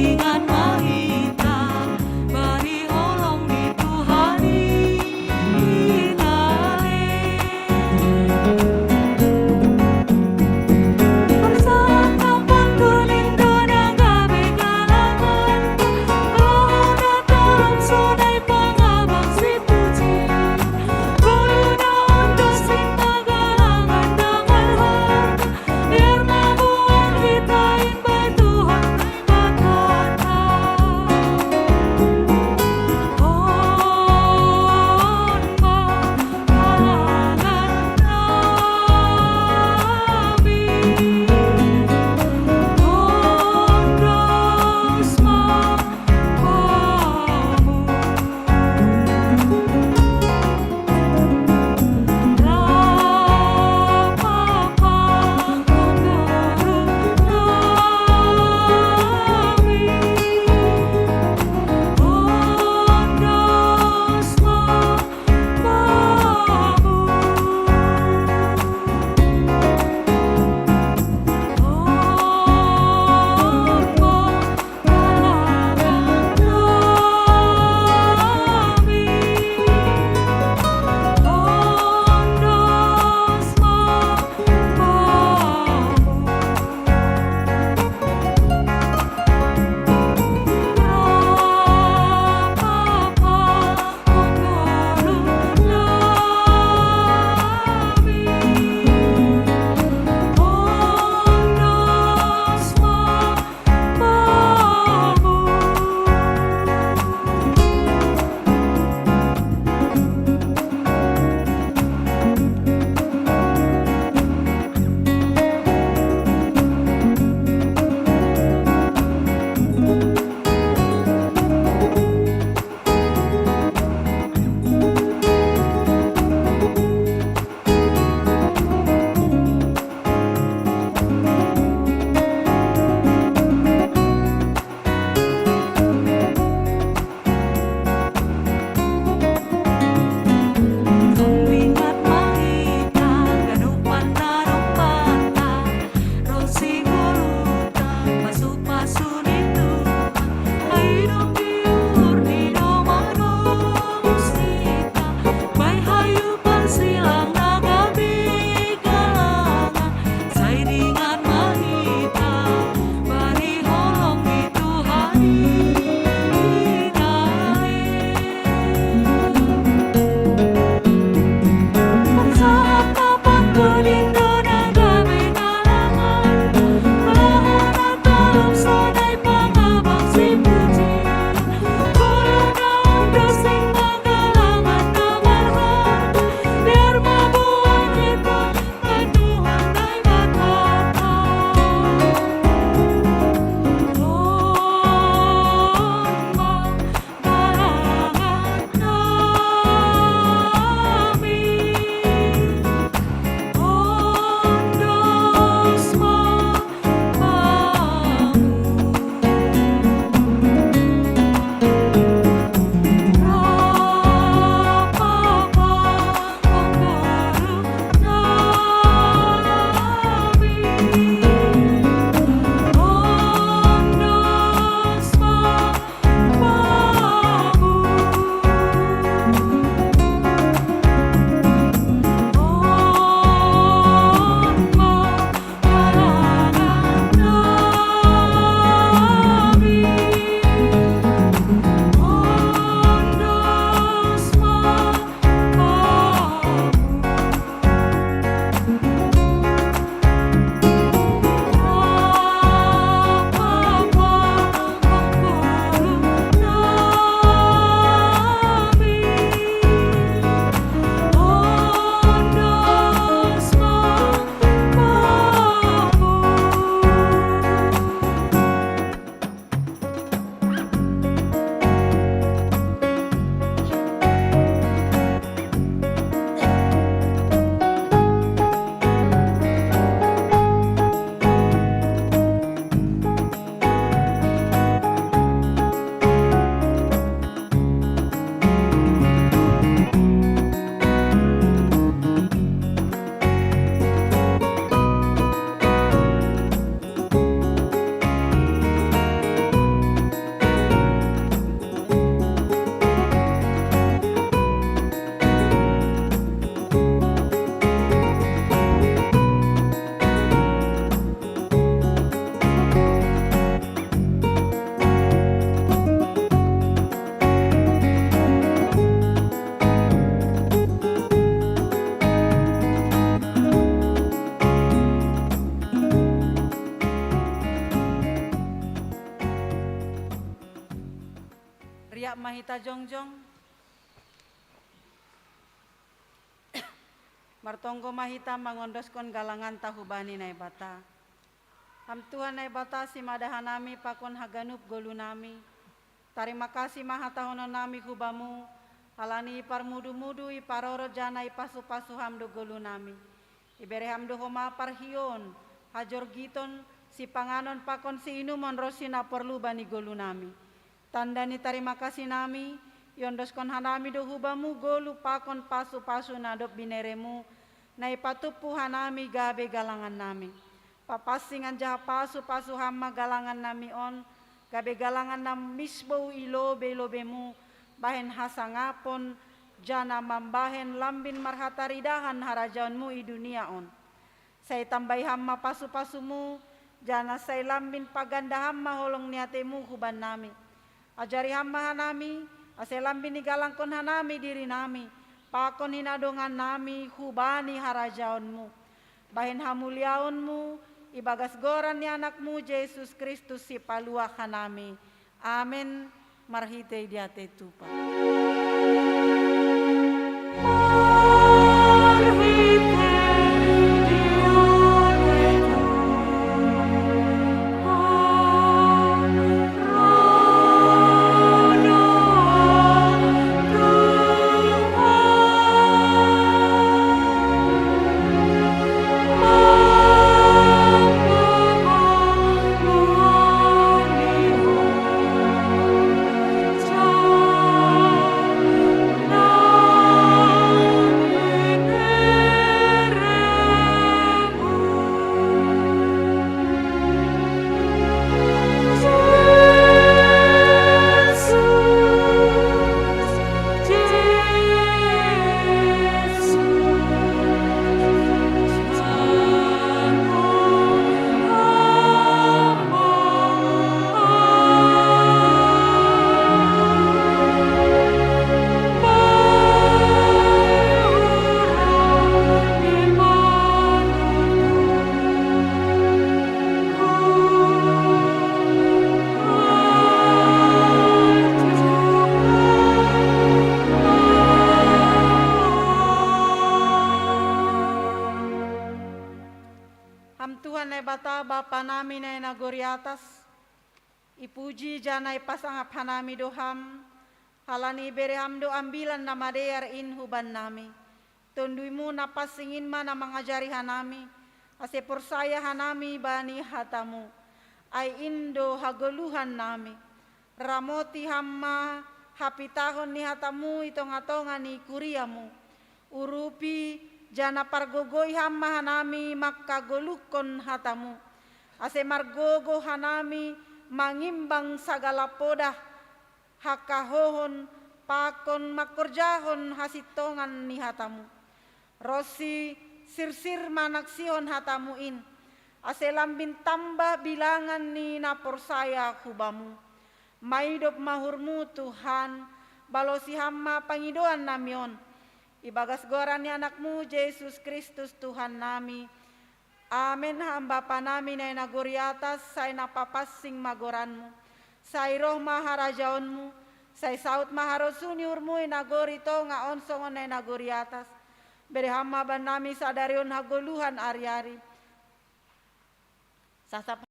Ingan mahita, bari holong di Tuhan ita. Parsahatan pantun Indo na gabe kalangan, lohona tolong sonai pangabang si puji. Guluna untuk sing pagalangan dangan hor, biar mabuat hita imbai Tuhan bakata. Yak ma hita jongjong. Martonggo ma hita mangondoskon galanganta hubani Naibata. Ham Tuhan Naibata, simada hanami pakon haganup golu nami. Tarima kasi ma hatahonon nami hubamu, halani iparmudu-mudu, iparorot jana ipasu-pasu ham do golu nami. Ibere ham do homa parhion, hajorgiton, sipanganon pakon siinumon ronsi na porlu bani golu nami. Tanda ni tarima kasi nami, iondoskon hanami do hubamu golu pakon pasu-pasu na dob bineremu, na ipatumpu hanami gabe galangan nami. Papansing anjaha pasu-pasu ham ma galangan nami on, gabe galangan na misbou i lobei-lobeimu, bahen hasangapon, jana mambahen lambin marhataridahan harajaonmu i dunia on. Sai tambai ham ma pasu-pasumu, jana sai lambin paganda ham ma holong ni atemu huban nami. Ajari ham ma hanami, ase lambin igalangkon hanami diri nami, pakon hinadongan nami hubani harajaonmu. Bahen hamuliaonmu, ibagas goran ni Anakmu Jesus Kristus sipaluah hanami. Amen. Marhitei diatei tupa. Ham Tuhan Naibata, Bapa nami na i nagori atas, ipuji jana ipasangap hanami do ham, halani ibere ham do Ambilan Namadear in huban nami. Tonduimu na pansing in ma na mangajari hanami, ase porsaya hanami bani hatamu. Ai in do hagoluhan nami. Ramoti ham ma hapitahon ni hatamu i tonga-tonga ni kuriamu. Urupi jana pargogoi ham ma hanami mangkagoluhon hatamu, ase margogoh hanami mangimbang sagala podah hakahohon pakon mangkorjahon hasintongan ni hatamu. Ronsi sirsir manaksihon hatamu in, ase lambin tambah bilangan ni na porsaya hubamu. Maidop ma uhurmu, Tuhan, balosi ham ma pangidoan nami on. Ibagas goran ni Anakmu, Jesus Kristus, Tuhan nami. Amen. Ham Bapa nami na i nagori atas, sai na papansing ma goranmu. Sai roh ma harajaonmu, sai saut ma harosuh ni uhurmu i nagori tonga on songon na i nagori atas. Bere ham ma bannami sadari on hagoluhan ari-ari. Sasap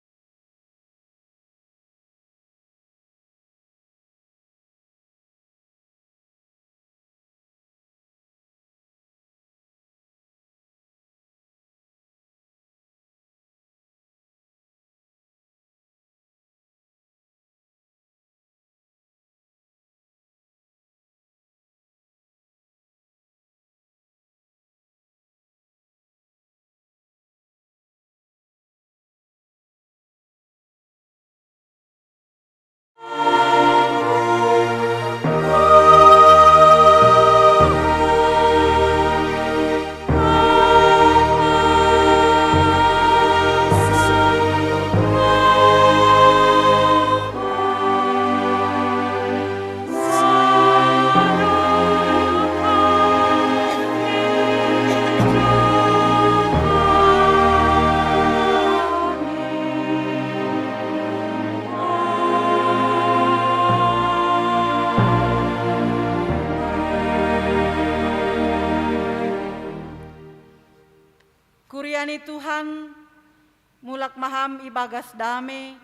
ma ham ibagas dame,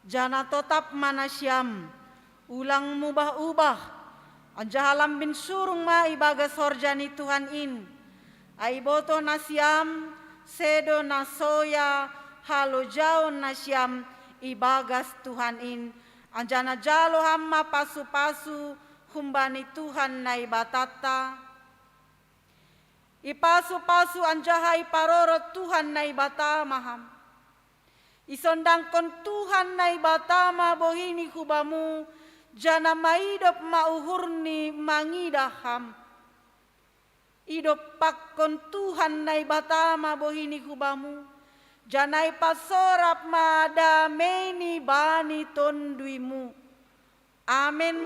janah totap ma nasiam, ulang mubah-ubah, anjaha lambin surung ma ibagas horja ni Tuhan in. Ai ibotoh nasiam, sedo na soya halojaon nasiam ibagas Tuhan in, anjaha jalo ham ma pasu-pasu humbani Tuhan Naibatanta. Ipasu-pasu anjaha iparorot Tuhan Naibata ma ham. Isondangkon Tuhan Naibata ma bohini hubamu, janah maidop ma uhurni mangidah ham. Idompakkon Tuhan Naibata ma bohini hubamu, janah ipasorap ma dameini bani tonduimu. Amen.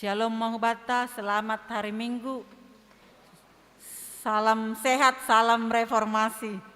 Shalom ma hubanta, selamat hari Minggu. Salam sehat, salam reformasi.